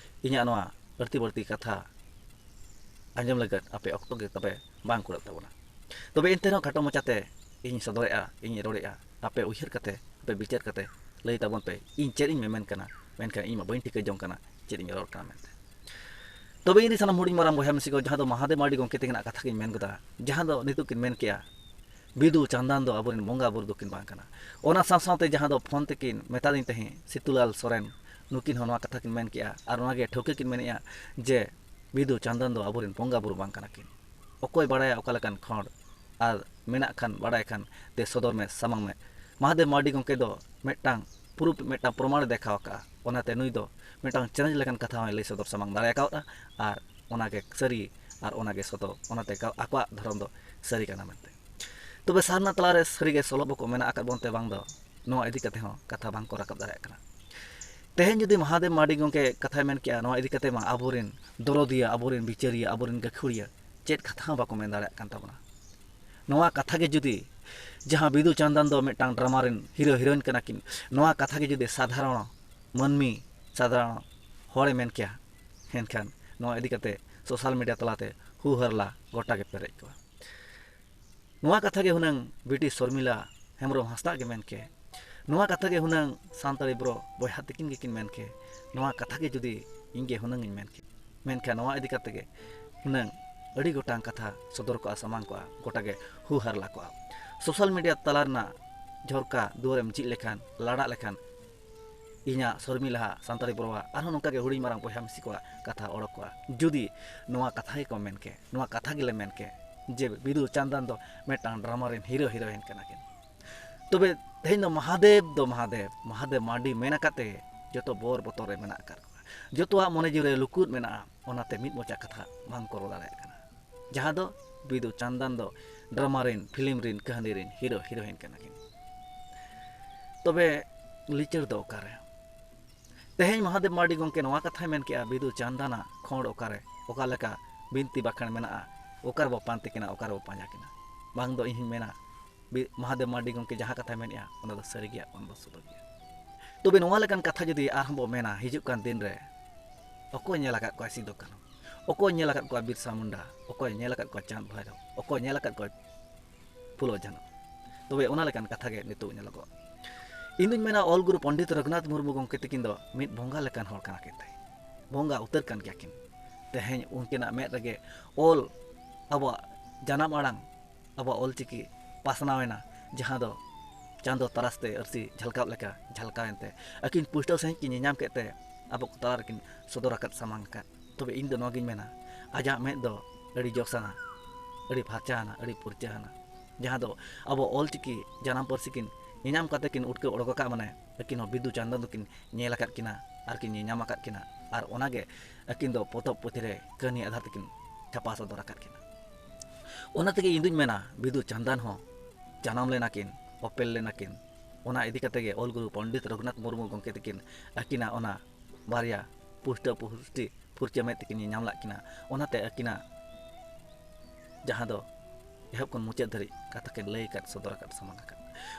ᱤᱧᱟᱹᱜ ᱱᱚᱣᱟ ᱟᱹᱲᱛᱤ ᱵᱟᱹᱲᱛᱤ ᱠᱟᱛᱷᱟ ᱟᱸᱡᱚᱢ ᱞᱟᱹᱜᱤᱫ ᱟᱯᱮ ᱚᱠᱛᱚ ᱜᱮ ᱛᱚᱵᱮ ᱵᱟᱝ ᱠᱩᱲᱟᱹᱜ ᱛᱟᱵᱚᱱᱟ᱾ ᱛᱚᱵᱮ ᱮᱱᱛᱮ ᱨᱮᱦᱚᱸ ᱠᱷᱟᱴᱚ ᱢᱟᱪᱷᱟᱛᱮ ᱤᱧ ᱥᱚᱫᱚᱨᱮᱜᱼᱟ, ᱤᱧ ᱨᱚᱲᱮᱜᱼᱟ, ᱟᱯᱮ ᱩᱭᱦᱟᱹᱨ ᱠᱟᱛᱮ, ᱟᱯᱮ ᱵᱤᱪᱟᱹᱨ ᱠᱟᱛᱮ ᱞᱟᱹᱭ ᱛᱟᱵᱚᱱ ᱯᱮ, ᱤᱧ ᱪᱮᱫ ᱤᱧ ᱢᱮᱢᱮᱱ ᱠᱟᱱᱟ, ᱢᱮᱱᱠᱷᱟᱱ ᱤᱧ ᱢᱟ ᱵᱟᱹᱧ ᱴᱷᱤᱠᱟᱹ ᱡᱚᱝ ᱠᱟᱱᱟ ᱪᱮᱫ ᱤᱧ ᱨᱚᱲ ᱠᱟᱱᱟ ᱢᱮᱱᱛᱮ᱾ ᱛᱚᱵᱮ ᱤᱧ ᱨᱮᱱ ᱥᱟᱱᱟᱢ ᱦᱩᱰᱤᱧ ᱢᱟᱨᱟᱝ ᱵᱚᱭᱦᱟ ᱢᱤᱥᱤ ᱠᱚ, ᱡᱟᱦᱟᱸ ᱫᱚ ᱢᱟᱦᱟᱫᱮᱵ ᱢᱟᱨᱰᱤ ᱜᱚᱢᱠᱮ ᱛᱟᱹᱠᱤᱱᱟᱜ ᱠᱟᱛᱷᱟ ᱜᱤᱧ ᱢᱮᱱ ᱠᱮᱫᱟ, ᱡᱟᱦᱟᱸ ᱫᱚ ᱱᱤᱛᱚᱜ ᱠᱤᱱ ᱢᱮᱱ ᱠᱮᱜᱼᱟ, ᱵᱤᱫᱩ ᱪᱟᱸᱫᱟᱱ ᱫᱚ ᱟᱵᱚᱨᱮᱱ ᱵᱚᱸᱜᱟ ᱵᱩᱨᱩ ᱫᱚᱠᱤᱱ ᱵᱟᱝ ᱠᱟᱱᱟ᱾ ᱚᱱᱟ ᱥᱟᱶ ᱥᱟᱶᱛᱮ ᱡᱟᱦᱟᱸ ᱫᱚ ᱯᱷᱳᱱ ᱛᱮᱠᱤᱱ ᱢᱮᱛᱟᱫᱤᱧ ᱛᱟᱦᱮᱸᱫ, ᱥᱤᱛᱩᱞᱟᱞ ᱥᱚᱨᱮᱱ, ᱱᱩᱠᱤᱱ ᱦᱚᱸ ᱱᱚᱣᱟ ᱠᱟᱛᱷᱟ ᱠᱤᱱ ᱢᱮᱱ ᱠᱮᱜᱼᱟ ᱟᱨ ᱱᱚᱣᱟ ᱜᱮ ᱴᱷᱟᱹᱣᱠᱟᱹ ᱠᱤᱱ ᱢᱮᱱᱮᱜᱼᱟ ᱡᱮ ᱵᱤᱫᱩ ᱪᱟᱸᱫᱟᱱ ᱫᱚ ᱟᱵᱚᱨᱮᱱ ᱵᱚᱸᱜᱟ ᱵᱩᱨᱩ ᱵᱟᱝ ᱠᱟᱱᱟ ᱠᱤᱱ᱾ ᱚᱠᱚᱭ ᱵᱟᱲᱟᱭᱟ ᱚᱠᱟ ᱞᱮᱠᱟᱱ ᱠᱷᱚᱸᱰ, ᱟᱨ ᱢᱮᱱᱟᱜ ᱠᱷᱟᱱ, ᱵᱟᱲᱟᱭ ᱠᱷᱟᱱ, ᱫᱮ ᱥᱚᱫᱚᱨ ᱢᱮ, ᱥᱟᱢᱟᱝ ᱢᱮ᱾ ᱢᱚᱦᱟᱫᱮᱵ ᱢᱟᱨᱰᱤ ᱜᱚᱢᱠᱮ ᱫᱚ ᱢᱤᱫᱴᱟᱝ ᱯᱨᱩᱯᱷ, ᱢᱤᱫᱴᱟᱝ ᱯᱨᱚᱢᱟᱬᱮ ᱫᱮᱠᱷᱟᱣ ᱟᱠᱟᱫᱼᱟ᱾ ᱚᱱᱟᱛᱮ ᱱᱩᱭ ᱫᱚ ᱢᱤᱫᱴᱟᱝ ᱪᱮᱞᱮᱧᱡᱽ ᱞᱮᱠᱟᱱ ᱠᱟᱛᱷᱟ ᱦᱚᱸᱭ ᱞᱟᱹᱭ ᱥᱚᱫᱚᱨ ᱥᱟᱢᱟᱝ ᱫᱟᱲᱮ ᱟᱠᱟᱫᱼᱟ, ᱟᱨ ᱚᱱᱟᱜᱮ ᱥᱟᱹᱨᱤ, ᱟᱨ ᱚᱱᱟᱜᱮ ᱥᱚᱛᱚ, ᱚᱱᱟᱛᱮ ᱟᱠᱚᱣᱟᱜ ᱫᱷᱚᱨᱚᱢ ᱫᱚ ᱥᱟᱹᱨᱤ ᱠᱟᱱᱟ ᱢᱮᱱᱛᱮ᱾ ᱛᱚᱵᱮ ᱥᱟᱨᱱᱟ ᱛᱟᱞᱟᱨᱮ ᱥᱟᱹᱨᱤᱜᱮ ᱥᱚᱞᱚᱵ ᱵᱚᱠᱚ ᱢᱮᱱᱟᱜ ᱟᱠᱟᱫ ᱵᱚᱱᱛᱮ ᱵᱟᱝ ᱫᱚ ᱱᱚᱣᱟ ᱤᱫᱤ ᱠᱟᱛᱮ ᱦᱚᱸ ᱠᱟᱛᱷᱟ ᱵᱟᱝ ᱠᱚ ᱨᱟᱠᱟᱵ ᱫᱟᱲᱮᱭᱟᱜ ᱠᱟᱱᱟ᱾ ᱛᱮᱦᱮᱧ ᱡᱩᱫᱤ ᱢᱚᱦᱟᱫᱮᱵ ᱢᱟᱨᱰᱤ ᱜᱚᱢᱠᱮ ᱠᱟᱛᱷᱟᱭ ᱢᱮᱱ ᱠᱮᱜᱼᱟ, ᱱᱚᱣᱟ ᱤᱫᱤ ᱠᱟᱛᱮ ᱢᱟ ᱟᱵᱚᱨᱮᱱ ᱫᱚᱨᱚᱫᱤᱭᱟᱹ, ᱟᱵᱚᱨᱮᱱ ᱵᱤᱪᱟᱹᱨᱤᱭᱟᱹ, ᱟᱵᱚᱨᱮᱱ ᱜᱟᱹᱠᱷᱩᱲᱤᱭᱟᱹ ᱪᱮᱫ ᱠᱟᱛᱷᱟ ᱦᱚᱸ ᱵᱟᱠᱚ ᱢᱮᱱ ᱫᱟᱲᱮᱭᱟᱜ ᱠᱟᱱ ᱛᱟᱵᱚᱱᱟ᱾ ᱱᱚᱣᱟ ᱠᱟᱛᱷᱟ ᱜᱮ ᱡᱩᱫᱤ, ᱡᱟᱦᱟᱸ ᱵᱤᱫᱩ ᱪᱟᱸᱫᱟᱱ ᱫᱚ ᱢᱤᱫᱴᱟᱝ ᱰᱨᱟᱢᱟ ᱨᱮᱱ ᱦᱤᱨᱳ ᱦᱤᱨᱳᱭᱤᱱ ᱠᱟᱱᱟ ᱠᱤᱱ, ᱱᱚᱣᱟ ᱠᱟᱛᱷᱟ ᱜᱮ ᱡᱩᱫᱤ ᱥᱟᱫᱷᱟᱨᱚᱱ ᱢᱟᱹᱱᱢᱤ, ᱥᱟᱫᱷᱟᱨᱚᱱ ᱦᱚᱲᱮ ᱢᱮᱱ ᱠᱮᱭᱟ, ᱮᱱᱠᱷᱟᱱ ᱱᱚᱣᱟ ᱤᱫᱤ ᱠᱟᱛᱮ ᱥᱳᱥᱟᱞ ᱢᱤᱰᱤᱭᱟ ᱛᱟᱞᱟᱛᱮ ᱦᱩ ᱦᱟᱨᱞᱟ ᱜᱚᱴᱟ ᱜᱮ ᱯᱮᱨᱮᱡ ᱠᱚᱜᱼᱟ᱾ ᱱᱚᱣᱟ ᱠᱟᱛᱷᱟ ᱜᱮ ᱦᱩᱱᱟᱹᱝ ᱵᱤᱴᱤ ᱥᱚᱨᱢᱤᱞᱟ ᱦᱮᱢᱵᱨᱚᱢ ᱦᱟᱸᱥᱫᱟᱜ ᱜᱮ ᱢᱮᱱ ᱠᱮ, ᱱᱚᱣᱟ ᱠᱟᱛᱷᱟ ᱜᱮ ᱦᱩᱱᱟᱹᱝ ᱥᱟᱱᱛᱟᱲᱤ ᱵᱨᱚ ᱵᱚᱭᱦᱟ ᱛᱤᱠᱤᱱ ᱜᱮᱠᱤᱱ ᱢᱮᱱ ᱠᱮ, ᱱᱚᱣᱟ ᱠᱟᱛᱷᱟ ᱜᱮ ᱡᱩᱫᱤ ᱤᱧ ᱜᱮ ᱦᱩᱱᱟᱹᱝ ᱤᱧ ᱢᱮᱱ ᱠᱮ, ᱢᱮᱱᱠᱷᱟᱱ ᱱᱚᱣᱟ ᱤᱫᱤ ᱠᱟᱛᱮ ᱜᱮ ᱦᱩᱱᱟᱹᱝ ᱟᱹᱰᱤ ᱜᱚᱴᱟᱝ ᱠᱟᱛᱷᱟ ᱥᱚᱫᱚᱨ ᱠᱚᱜᱼᱟ, ᱥᱟᱢᱟᱝ ᱠᱚᱜᱼᱟ, ᱜᱚᱴᱟ ᱜᱮ ᱦᱩ ᱦᱟᱨᱞᱟ ᱠᱚᱜᱼᱟ᱾ ᱥᱳᱥᱟᱞ ᱢᱤᱰᱤᱭᱟ ᱛᱟᱞᱟ ᱨᱮᱱᱟᱜ ᱡᱷᱚᱨᱠᱟ ᱫᱩᱣᱟᱹᱨᱮᱢ ᱡᱷᱤᱡ ᱞᱮᱠᱷᱟᱱ, ᱞᱟᱲᱟᱜ ᱞᱮᱠᱷᱟᱱ, ᱤᱧᱟᱹᱜ ᱥᱚᱨᱢᱤᱞᱟᱦᱟᱜ ᱥᱟᱱᱛᱟᱲᱤ ᱵᱨᱚᱣᱟᱜ ᱟᱨᱦᱚᱸ ᱱᱚᱝᱠᱟ ᱜᱮ ᱦᱩᱰᱤᱧ ᱢᱟᱨᱟᱝ ᱵᱚᱭᱦᱟ ᱢᱤᱥᱤ ᱠᱚᱣᱟᱜ ᱠᱟᱛᱷᱟ ᱚᱰᱚᱠ ᱠᱚᱜᱼᱟ᱾ ᱡᱩᱫᱤ ᱱᱚᱣᱟ ᱠᱟᱛᱷᱟ ᱜᱮᱠᱚ ᱢᱮᱱ ᱠᱮ, ᱱᱚᱣᱟ ᱠᱟᱛᱷᱟ ᱜᱮᱞᱮ ᱢᱮᱱ ᱠᱮ, ᱡᱮ ᱵᱤᱫᱩ ᱪᱟᱸᱫᱟᱱ ᱫᱚ ᱢᱤᱫᱴᱟᱝ ᱰᱨᱟᱢᱟ ᱨᱮᱱ ᱦᱤᱨᱳ ᱦᱤᱨᱳᱭᱤᱱ ᱠᱟᱱᱟ ᱠᱤᱱ᱾ ᱛᱚᱵᱮ ᱛᱮᱦᱮᱧ ᱫᱚ ᱢᱚᱦᱟᱫᱮᱵ ᱫᱚ ᱢᱚᱦᱟᱫᱮᱵ, ᱢᱚᱦᱟᱫᱮᱵ ᱢᱟᱨᱰᱤ ᱢᱮᱱ ᱟᱠᱟᱫ ᱛᱮ ᱡᱚᱛᱚ ᱵᱚᱨ ᱵᱚᱛᱚᱨ ᱨᱮ ᱢᱮᱱᱟᱜ ᱟᱠᱟᱫ ᱠᱚᱣᱟ᱾ ᱡᱚᱛᱚᱣᱟᱜ ᱢᱚᱱᱮ ᱡᱤᱣᱤ ᱨᱮ ᱞᱩᱠᱩᱫ ᱢᱮᱱᱟᱜᱼᱟ, ᱚᱱᱟᱛᱮ ᱢᱤᱫ ᱢᱚᱪᱟ ᱠᱟᱛᱷᱟ ᱵᱟᱝ ᱠᱚ ᱨᱚᱲ ᱫᱟᱲᱮᱭᱟᱜ ᱠᱟᱱᱟ᱾ ᱡᱟᱦᱟᱸ ᱫᱚ ᱵᱤᱫᱩ ᱪᱟᱸᱫᱟᱱ ᱫᱚ ᱰᱨᱟᱢᱟ ᱨᱮᱱ, ᱯᱷᱤᱞᱢ ᱨᱮᱱ, ᱠᱟᱹᱦᱱᱤ ᱨᱮᱱ ᱦᱤᱨᱳ ᱦᱤᱨᱳᱭᱤᱱ ᱠᱟᱱᱟ ᱠᱤᱱ᱾ ᱛᱚᱵᱮ ᱞᱤᱪᱟᱹᱲ ᱫᱚ ᱚᱠᱟᱨᱮ? ᱛᱮᱦᱮᱧ ᱢᱚᱦᱟᱫᱮᱵ ᱢᱟᱨᱰᱤ ᱜᱚᱢᱠᱮ ᱱᱚᱣᱟ ᱠᱟᱛᱷᱟᱭ ᱢᱮᱱ ᱠᱮᱜᱼᱟ, ᱵᱤᱫᱩ ᱪᱟᱸᱫᱟᱱᱟᱜ ᱠᱷᱚᱸᱰ ᱚᱠᱟᱨᱮ, ᱚᱠᱟ ᱞᱮᱠᱟ ᱵᱤᱱᱛᱤ ᱵᱟᱠᱷᱮᱬ ᱢᱮᱱᱟᱜᱼᱟ, ᱚᱠᱟ ᱨᱮᱵᱚ ᱯᱟᱱᱛᱮ ᱠᱤᱱᱟ, ᱚᱠᱟ ᱨᱮᱵᱚ ᱯᱟᱸᱡᱟ ᱠᱤᱱᱟ? ᱵᱟᱝ ᱫᱚ ᱤᱧ ᱦᱚᱧ ᱢᱮᱱᱟ, ᱵᱤ-, ᱢᱚᱦᱟᱫᱮᱵ ᱢᱟᱨᱰᱤ ᱜᱚᱢᱠᱮ ᱡᱟᱦᱟᱸ ᱠᱟᱛᱷᱟᱭ ᱢᱮᱱᱮᱜᱼᱟ, ᱚᱱᱟ ᱫᱚ ᱥᱟᱹᱨᱤ ᱜᱮᱭᱟ, ᱚᱱᱟ ᱫᱚ ᱥᱚᱛᱚ ᱜᱮᱭᱟ᱾ ᱛᱚᱵᱮ ᱱᱚᱣᱟ ᱞᱮᱠᱟᱱ ᱠᱟᱛᱷᱟ ᱡᱩᱫᱤ ᱟᱨᱦᱚᱸ ᱵᱚ ᱢᱮᱱᱟ, ᱦᱤᱡᱩᱜ ᱠᱟᱱ ᱫᱤᱱ ᱨᱮ ᱚᱠᱚᱭ ᱧᱮᱞ ᱟᱠᱟᱫ ᱠᱚᱣᱟ ᱥᱤᱫᱩ ᱠᱟᱹᱱᱦᱩ? ᱚᱠᱚᱭ ᱧᱮᱞ ᱟᱠᱟᱫ ᱠᱚᱣᱟ ᱵᱤᱨᱥᱟ ᱢᱩᱱᱰᱟ? ᱚᱠᱚᱭ ᱧᱮᱞ ᱟᱠᱟᱫ ᱠᱚᱣᱟ ᱪᱟᱸᱫᱽ ᱵᱷᱟᱭᱨᱚ? ᱚᱠᱚᱭ ᱧᱮᱞ ᱟᱠᱟᱫ ᱠᱚᱣᱟ ᱯᱷᱩᱞᱳ ᱡᱷᱟᱱᱚ? ᱛᱚᱵᱮ ᱚᱱᱟ ᱞᱮᱠᱟᱱ ᱠᱟᱛᱷᱟ ᱜᱮ ᱱᱤᱛᱚᱜ ᱧᱮᱞᱚᱜᱚᱜ᱾ ᱤᱧ ᱫᱩᱧ ᱢᱮᱱᱟ, ᱚᱞ ᱜᱩᱨᱩ ᱯᱚᱱᱰᱤᱛ ᱨᱚᱜᱷᱩᱱᱟᱛᱷ ᱢᱩᱨᱢᱩ ᱜᱚᱢᱠᱮ ᱛᱤᱠᱤᱱ ᱫᱚ ᱢᱤᱫ ᱵᱚᱸᱜᱟ ᱞᱮᱠᱟᱱ ᱦᱚᱲ ᱠᱟᱱᱟ ᱠᱤᱱ ᱛᱟᱦᱮᱸᱫ᱾ ᱵᱚᱸᱜᱟ ᱩᱛᱟᱹᱨ ᱠᱟᱱ ᱜᱮᱭᱟ ᱠᱤᱱ᱾ ᱛᱮᱦᱮᱧ ᱩᱱᱠᱤᱱᱟᱜ ᱢᱮᱫ ᱨᱮᱜᱮ ᱚᱞ, ᱟᱵᱚᱣᱟᱜ ᱡᱟᱱᱟᱢ ᱟᱲᱟᱝ, ᱟᱵᱚᱣᱟᱜ ᱚᱞᱪᱤᱠᱤ ᱯᱟᱥᱱᱟᱣ ᱮᱱᱟ, ᱡᱟᱦᱟᱸ ᱫᱚ ᱪᱟᱸᱫᱚ ᱛᱟᱨᱟᱥ ᱛᱮ ᱟᱹᱨᱥᱤ ᱡᱷᱟᱞᱠᱟᱣ ᱞᱮᱠᱟ ᱡᱷᱟᱞᱠᱟᱣ ᱮᱱᱛᱮ ᱟᱹᱠᱤᱱ ᱯᱩᱥᱴᱟᱹᱣ ᱥᱟᱺᱦᱤᱡ ᱠᱤᱱ ᱧᱮᱧᱟᱢ ᱠᱮᱫ ᱛᱮ ᱟᱵᱚ ᱠᱚ ᱛᱟᱞᱟ ᱨᱮᱠᱤᱱ ᱥᱚᱫᱚᱨ ᱟᱠᱟᱫ, ᱥᱟᱢᱟᱝ ᱟᱠᱟᱫ᱾ ᱛᱚᱵᱮ ᱤᱧ ᱫᱚ ᱱᱚᱣᱟᱜᱤᱧ ᱢᱮᱱᱟ, ᱟᱡᱟᱜ ᱢᱮᱫ ᱫᱚ ᱟᱹᱰᱤ ᱡᱚᱥᱟᱱᱟ, ᱟᱹᱰᱤ ᱯᱷᱟᱨᱪᱟᱣᱟᱱᱟ, ᱟᱹᱰᱤ ᱯᱷᱩᱨᱪᱟᱹᱣᱟᱱᱟ, ᱡᱟᱦᱟᱸ ᱫᱚ ᱟᱵᱚ ᱚᱞ ᱪᱤᱠᱤ ᱡᱟᱱᱟᱢ ᱯᱟᱹᱨᱥᱤ ᱠᱤᱱ ᱧᱮᱧᱟᱢ ᱠᱟᱛᱮ ᱠᱤᱱ ᱩᱴᱠᱟᱹᱣ ᱚᱰᱚᱠ ᱟᱠᱟᱫ, ᱢᱟᱱᱮ ᱟᱹᱠᱤᱱ ᱦᱚᱸ ᱵᱤᱫᱩ ᱪᱟᱸᱫᱟᱱ ᱫᱚᱠᱤᱱ ᱧᱮᱞ ᱟᱠᱟᱫ ᱠᱤᱱᱟ ᱟᱨ ᱠᱤᱱ ᱧᱮᱧᱟᱢ ᱟᱠᱟᱫ ᱠᱤᱱᱟ, ᱟᱨ ᱚᱱᱟᱜᱮ ᱟᱹᱠᱤᱱ ᱫᱚ ᱯᱚᱛᱚᱵ ᱯᱩᱛᱷᱤ ᱨᱮ ᱠᱟᱹᱦᱱᱤ ᱟᱫᱷᱟᱨ ᱛᱮᱠᱤᱱ ᱪᱷᱟᱯᱟ ᱥᱚᱫᱚᱨ ᱟᱠᱟᱫ ᱠᱤᱱᱟ᱾ ᱚᱱᱟ ᱛᱮᱜᱮ ᱤᱧ ᱫᱩᱧ ᱢᱮᱱᱟ, ᱵᱤᱫᱩ ᱪᱟᱸᱫᱟᱱ ᱦᱚᱸ ᱡᱟᱱᱟᱢ ᱞᱮᱱᱟ ᱠᱤᱱ, ᱚᱯᱮᱞ ᱞᱮᱱᱟ ᱠᱤᱱ᱾ ᱚᱱᱟ ᱤᱫᱤ ᱠᱟᱛᱮ ᱜᱮ ᱚᱞ ᱜᱩᱨᱩ ᱯᱚᱱᱰᱤᱛ ᱨᱚᱜᱷᱩᱱᱟᱛᱷ ᱢᱩᱨᱢᱩ ᱜᱚᱢᱠᱮ ᱛᱟᱹᱠᱤᱱ ᱟᱹᱠᱤᱱᱟᱜ ᱚᱱᱟ ᱵᱟᱨᱭᱟ ᱯᱩᱥᱴᱟᱹ ᱯᱩᱥᱴᱤ ᱯᱷᱩᱨᱪᱟᱹ ᱢᱮᱫ ᱛᱮᱠᱤᱱ ᱧᱮᱧᱟᱢ ᱞᱮᱫ ᱠᱤᱱᱟ᱾ ᱚᱱᱟᱛᱮ ᱟᱹᱠᱤᱱᱟᱜ ᱡᱟᱦᱟᱸ ᱫᱚ ᱮᱦᱚᱵ ᱠᱷᱚᱱ ᱢᱩᱪᱟᱹᱫ ᱫᱷᱟᱹᱨᱤᱡ ᱠᱟᱛᱷᱟ ᱠᱤᱱ ᱞᱟᱹᱭ ᱟᱠᱟᱫ, ᱥᱚᱫᱚᱨ ᱟᱠᱟᱫ, ᱥᱟᱢᱟᱝ ᱟᱠᱟᱫ᱾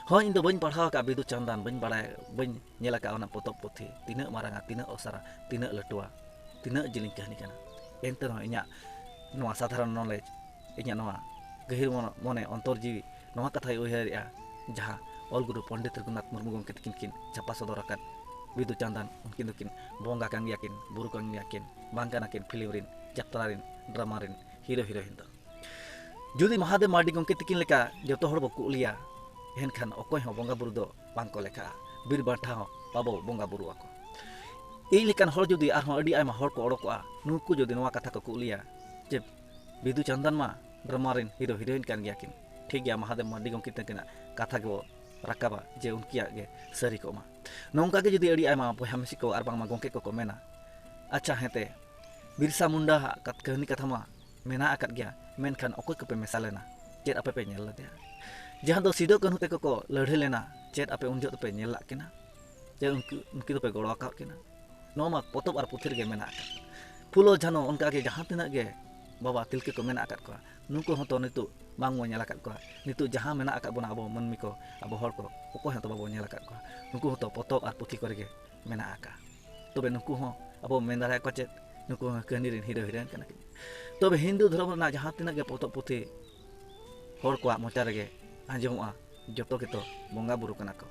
ᱦᱳᱭ, ᱤᱧ ᱫᱚ ᱵᱟᱹᱧ ᱯᱟᱲᱦᱟᱣ ᱟᱠᱟᱫ ᱵᱤᱫᱩ ᱪᱟᱸᱫᱟᱱ, ᱵᱟᱹᱧ ᱵᱟᱲᱟᱭ, ᱵᱟᱹᱧ ᱧᱮᱞ ᱟᱠᱟᱫ ᱚᱱᱟ ᱯᱚᱛᱚᱵ ᱯᱩᱛᱷᱤ, ᱛᱤᱱᱟᱹᱜ ᱢᱟᱨᱟᱝᱟ, ᱛᱤᱱᱟᱹᱜ ᱚᱥᱟᱨᱟ, ᱛᱤᱱᱟᱹᱜ ᱞᱟᱹᱴᱩᱣᱟ, ᱛᱤᱱᱟᱹᱜ ᱡᱤᱞᱤᱧ ᱠᱟᱹᱦᱱᱤ ᱠᱟᱱᱟ᱾ ᱮᱱᱛᱮ ᱨᱮᱦᱚᱸ ᱤᱧᱟᱹᱜ ᱱᱚᱣᱟ ᱥᱟᱫᱷᱟᱨᱚᱱ knowledge, ᱤᱧᱟᱹᱜ ᱱᱚᱣᱟ ᱜᱟᱹᱦᱤᱨ ᱢᱚᱱ-, ᱢᱚᱱᱮ ᱚᱱᱛᱚᱨ ᱡᱤᱣᱤ ᱱᱚᱣᱟ ᱠᱟᱛᱷᱟᱭ ᱩᱭᱦᱟᱹᱨᱮᱜᱼᱟ, ᱡᱟᱦᱟᱸ ᱚᱞ ᱜᱩᱨᱩ ᱯᱚᱱᱰᱤᱛ ᱨᱚᱜᱷᱩᱱᱟᱛᱷ ᱢᱩᱨᱢᱩ ᱜᱚᱢᱠᱮ ᱛᱟᱹᱠᱤᱱ ᱠᱤᱱ ᱪᱷᱟᱯᱟ ᱥᱚᱫᱚᱨ ᱟᱠᱟᱫ ᱵᱤᱫᱩ ᱪᱟᱸᱫᱟᱱ, ᱩᱱᱠᱤᱱ ᱫᱚᱠᱤᱱ ᱵᱚᱸᱜᱟ ᱠᱟᱱ ᱜᱮᱭᱟ ᱠᱤᱱ, ᱵᱩᱨᱩ ᱠᱟᱱ ᱜᱮᱭᱟ ᱠᱤᱱ, ᱵᱟᱝ ᱠᱟᱱᱟ ᱠᱤᱱ ᱯᱷᱤᱞᱢ ᱨᱤᱱ, ᱡᱟᱛᱨᱟ ᱨᱤᱱ, ᱰᱨᱟᱢᱟ ᱨᱤᱱ ᱦᱤᱨᱳ ᱦᱤᱨᱳᱭᱤᱱ ᱫᱚ᱾ ᱡᱩᱫᱤ ᱢᱚᱦᱟᱫᱮᱵ ᱢᱟᱨᱰᱤ ᱜᱚᱢᱠᱮ ᱛᱟᱹᱠᱤᱱ ᱞᱮᱠᱟ ᱡᱚᱛᱚ ᱦᱚᱲ ᱵᱚ ᱠᱩᱜ ᱞᱮᱭᱟ, ᱮᱱᱠᱷᱟᱱ ᱚᱠᱚᱭ ᱦᱚᱸ ᱵᱚᱸᱜᱟ ᱵᱩᱨᱩ ᱫᱚ ᱵᱟᱝ ᱠᱚ ᱞᱮᱠᱷᱟᱜᱼᱟ, ᱵᱤᱨ ᱵᱟᱱᱴᱟ ᱦᱚᱸ ᱵᱟᱵᱚ ᱵᱚᱸᱜᱟ ᱵᱩᱨᱩ ᱟᱠᱚ᱾ ᱤᱧ ᱞᱮᱠᱟᱱ ᱦᱚᱲ ᱡᱩᱫᱤ ᱟᱨᱦᱚᱸ ᱟᱹᱰᱤ ᱟᱭᱢᱟ ᱦᱚᱲ ᱠᱚ ᱚᱰᱚᱠᱚᱜᱼᱟ, ᱱᱩᱠᱩ ᱡᱩᱫᱤ ᱱᱚᱣᱟ ᱠᱟᱛᱷᱟ ᱠᱚ ᱠᱩᱜ ᱞᱮᱭᱟ ᱡᱮ ᱵᱤᱫᱩ ᱪᱟᱸᱫᱟᱱ ᱢᱟ ᱰᱨᱟᱢᱟ ᱨᱤᱱ ᱦᱤᱨᱳ ᱦᱤᱨᱳᱭᱤᱱ ᱠᱟᱱ ᱜᱮᱭᱟ ᱠᱤᱱ, ᱴᱷᱤᱠ ᱜᱮᱭᱟ, ᱢᱚᱦᱟᱫᱮᱵ ᱢᱟᱨᱰᱤ ᱜᱚᱢᱠᱮ ᱛᱟᱹᱠᱤᱱᱟᱜ ᱠᱟᱛᱷᱟ ᱜᱮᱵᱚ ᱨᱟᱠᱟᱵᱟ ᱡᱮ ᱩᱱᱠᱤᱭᱟᱜ ᱜᱮ ᱥᱟᱹᱨᱤ ᱠᱚᱜ ᱢᱟ᱾ ᱱᱚᱝᱠᱟ ᱜᱮ ᱡᱩᱫᱤ ᱟᱹᱰᱤ ᱟᱭᱢᱟ ᱵᱚᱭᱦᱟ ᱢᱤᱥᱤ ᱠᱚ ᱟᱨ ᱵᱟᱝᱢᱟ ᱜᱚᱢᱠᱮ ᱠᱚᱠᱚ ᱢᱮᱱᱟ, ᱟᱪᱪᱷᱟ, ᱦᱮᱸᱛᱮ ᱵᱤᱨᱥᱟ ᱢᱩᱱᱰᱟ ᱦᱟᱜ ᱠᱟᱛ-, ᱠᱟᱹᱦᱱᱤ ᱠᱟᱛᱷᱟ ᱢᱟ ᱢᱮᱱᱟᱜ ᱟᱠᱟᱫ ᱜᱮᱭᱟ, ᱢᱮᱱᱠᱷᱟᱱ ᱚᱠᱚᱭ ᱠᱚᱯᱮ ᱢᱮᱥᱟ ᱞᱮᱱᱟ? ᱪᱮᱫ ᱟᱯᱮ ᱯᱮ ᱧᱮᱞ ᱞᱮᱫᱮᱭᱟ? ᱡᱟᱦᱟᱸ ᱫᱚ ᱥᱤᱫᱚ ᱠᱟᱹᱱᱦᱩ ᱛᱟᱠᱚ ᱠᱚ ᱞᱟᱹᱲᱦᱟᱹᱭ ᱞᱮᱱᱟ, ᱪᱮᱫ ᱟᱯᱮ ᱩᱱ ᱡᱚᱦᱚᱜ ᱫᱚᱯᱮ ᱧᱮᱞ ᱞᱟᱜ ᱠᱤᱱᱟ? ᱪᱮᱫ ᱩᱱᱠᱩ, ᱩᱱᱠᱤᱱ ᱫᱚᱯᱮ ᱜᱚᱲᱚ ᱟᱠᱟᱫ ᱠᱤᱱᱟ? ᱱᱚᱣᱟ ᱢᱟ ᱯᱚᱛᱚᱵ ᱟᱨ ᱯᱩᱛᱷᱤ ᱨᱮᱜᱮ ᱢᱮᱱᱟᱜ ᱟᱠᱟᱫ᱾ ᱯᱷᱩᱞᱳ ᱡᱷᱟᱱᱳ, ᱚᱱᱠᱟ ᱜᱮ ᱡᱟᱦᱟᱸ ᱛᱤᱱᱟᱹᱜ ᱜᱮ ᱵᱟᱵᱟ ᱛᱤᱞᱠᱟᱹ ᱠᱚ ᱢᱮᱱᱟᱜ ᱟᱠᱟᱫ ᱠᱚᱣᱟ, ᱱᱩᱠᱩ ᱦᱚᱸᱛᱚ ᱱᱤᱛᱚᱜ ᱵᱟᱝ ᱵᱚᱱ ᱧᱮᱞ ᱟᱠᱟᱫ ᱠᱚᱣᱟ᱾ ᱱᱤᱛᱚᱜ ᱡᱟᱦᱟᱸ ᱢᱮᱱᱟᱜ ᱟᱠᱟᱫ ᱵᱚᱱᱟ ᱟᱵᱚ ᱢᱟᱹᱱᱢᱤ ᱠᱚ, ᱟᱵᱚ ᱦᱚᱲ ᱠᱚ, ᱚᱠᱚᱭ ᱦᱚᱸᱛᱚ ᱵᱟᱵᱚᱱ ᱧᱮᱞ ᱟᱠᱟᱫ ᱠᱚᱣᱟ᱾ ᱱᱩᱠᱩ ᱦᱚᱸᱛᱚ ᱯᱚᱛᱚᱵ ᱟᱨ ᱯᱩᱛᱷᱤ ᱠᱚᱨᱮ ᱜᱮ ᱢᱮᱱᱟᱜ ᱟᱠᱟᱫ᱾ ᱛᱚᱵᱮ ᱱᱩᱠᱩ ᱦᱚᱸ ᱟᱵᱚ ᱢᱮᱱ ᱫᱟᱲᱮᱭᱟᱠᱚᱣᱟ ᱪᱮᱫ? ᱱᱩᱠᱩ ᱦᱚᱸ ᱠᱟᱹᱦᱱᱤ ᱨᱮᱱ ᱦᱤᱨᱳ ᱦᱤᱨᱳᱭᱤᱱ ᱠᱟᱱᱟ ᱠᱤᱱ᱾ ᱛᱚᱵᱮ ᱦᱤᱱᱫᱩ ᱫᱷᱚᱨᱚᱢ ᱨᱮᱱᱟᱜ ᱡᱟᱦᱟᱸ ᱛᱤᱱᱟᱹᱜ ᱜᱮ ᱯᱚᱛᱚᱵ ᱯᱩᱛᱷᱤ ᱦᱚᱲ ᱠᱚᱣᱟᱜ ᱢᱚᱪᱟ ᱨᱮᱜᱮ ᱟᱸᱡᱚᱢᱚᱜᱼᱟ, ᱡᱚᱛᱚ ᱜᱮᱛᱚ ᱵᱚᱸᱜᱟ ᱵᱩᱨᱩ ᱠᱟᱱᱟ ᱠᱚ᱾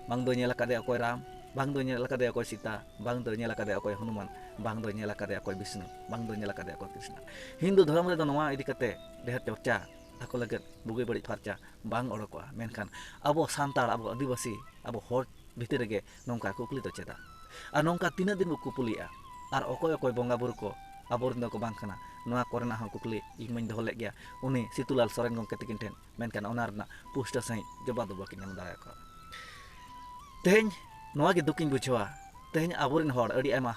ᱵᱟᱝ ᱫᱚ ᱧᱮᱞ ᱟᱠᱟᱫᱮᱭᱟ ᱚᱠᱚᱭ ᱨᱟᱢ, ᱵᱟᱝ ᱫᱚ ᱧᱮᱞ ᱟᱠᱟᱫᱮᱭᱟ ᱚᱠᱚᱭ ᱥᱤᱛᱟ, ᱵᱟᱝ ᱫᱚ ᱧᱮᱞ ᱟᱠᱟᱫᱮᱭᱟ ᱚᱠᱚᱭ ᱦᱚᱱᱩᱢᱟᱱ, ᱵᱟᱝ ᱫᱚ ᱧᱮᱞ ᱟᱠᱟᱫᱮᱭᱟ ᱚᱠᱚᱭ ᱵᱤᱥᱱᱩ, ᱵᱟᱝ ᱫᱚ ᱧᱮᱞ ᱟᱠᱟᱫᱮᱭᱟ ᱚᱠᱚᱭ ᱠᱨᱤᱥᱱᱟ᱾ ᱦᱤᱱᱫᱩ ᱫᱷᱚᱨᱚᱢ ᱨᱮᱫᱚ ᱱᱚᱣᱟ ᱤᱫᱤ ᱠᱟᱛᱮ ᱰᱷᱮᱨ ᱪᱚᱨᱪᱟ ᱟᱠᱚ ᱞᱟᱹᱜᱤᱫ ᱵᱩᱜᱤ ᱵᱟᱹᱲᱤᱡ ᱯᱷᱟᱨᱪᱟ ᱵᱟᱝ ᱚᱰᱚᱠᱚᱜᱼᱟ᱾ ᱢᱮᱱᱠᱷᱟᱱ ᱟᱵᱚ ᱥᱟᱱᱛᱟᱲ, ᱟᱵᱚ ᱟᱹᱫᱤᱵᱟᱹᱥᱤ, ᱟᱵᱚ ᱦᱚᱲ ᱵᱷᱤᱛᱤᱨ ᱨᱮᱜᱮ ᱱᱚᱝᱠᱟ ᱠᱩᱠᱞᱤ ᱫᱚ ᱪᱮᱫᱟᱜ? ᱟᱨ ᱱᱚᱝᱠᱟ ᱛᱤᱱᱟᱹᱜ ᱫᱤᱱ ᱵᱚ ᱠᱩᱯᱩᱞᱤᱜᱼᱟ? ᱟᱨ ᱚᱠᱚᱭ ᱚᱠᱚᱭ ᱵᱚᱸᱜᱟ ᱵᱩᱨᱩ ᱠᱚ ᱟᱵᱚᱨᱮᱱ ᱫᱚᱠᱚ ᱵᱟᱝ ᱠᱟᱱᱟ, ᱱᱚᱣᱟ ᱠᱚᱨᱮᱱᱟᱜ ᱦᱚᱸ ᱠᱩᱠᱞᱤ ᱤᱧ ᱢᱟᱧ ᱫᱚᱦᱚ ᱞᱮᱫ ᱜᱮᱭᱟ ᱩᱱᱤ ᱥᱤᱛᱩᱞᱟᱞ ᱥᱚᱨᱮᱱ ᱜᱚᱢᱠᱮ ᱛᱟᱹᱠᱤᱱ ᱴᱷᱮᱱ, ᱢᱮᱱᱠᱷᱟᱱ ᱚᱱᱟ ᱨᱮᱱᱟᱜ ᱯᱩᱥᱴᱟᱹ ᱥᱟᱺᱦᱤᱡ ᱡᱚᱵᱟᱵ ᱫᱚ ᱵᱟᱹᱠᱤᱱ ᱮᱢ ᱫᱟᱲᱮ ᱟᱠᱟᱣᱟ᱾ ᱛᱮᱦᱮᱧ ᱱᱚᱣᱟ ᱜᱮ ᱫᱩᱠᱤᱧ ᱵᱩᱡᱷᱟᱹᱣᱟ, ᱛᱮᱦᱮᱧ ᱟᱵᱚᱨᱮᱱ ᱦᱚᱲ ᱟᱹᱰᱤ ᱟᱭᱢᱟ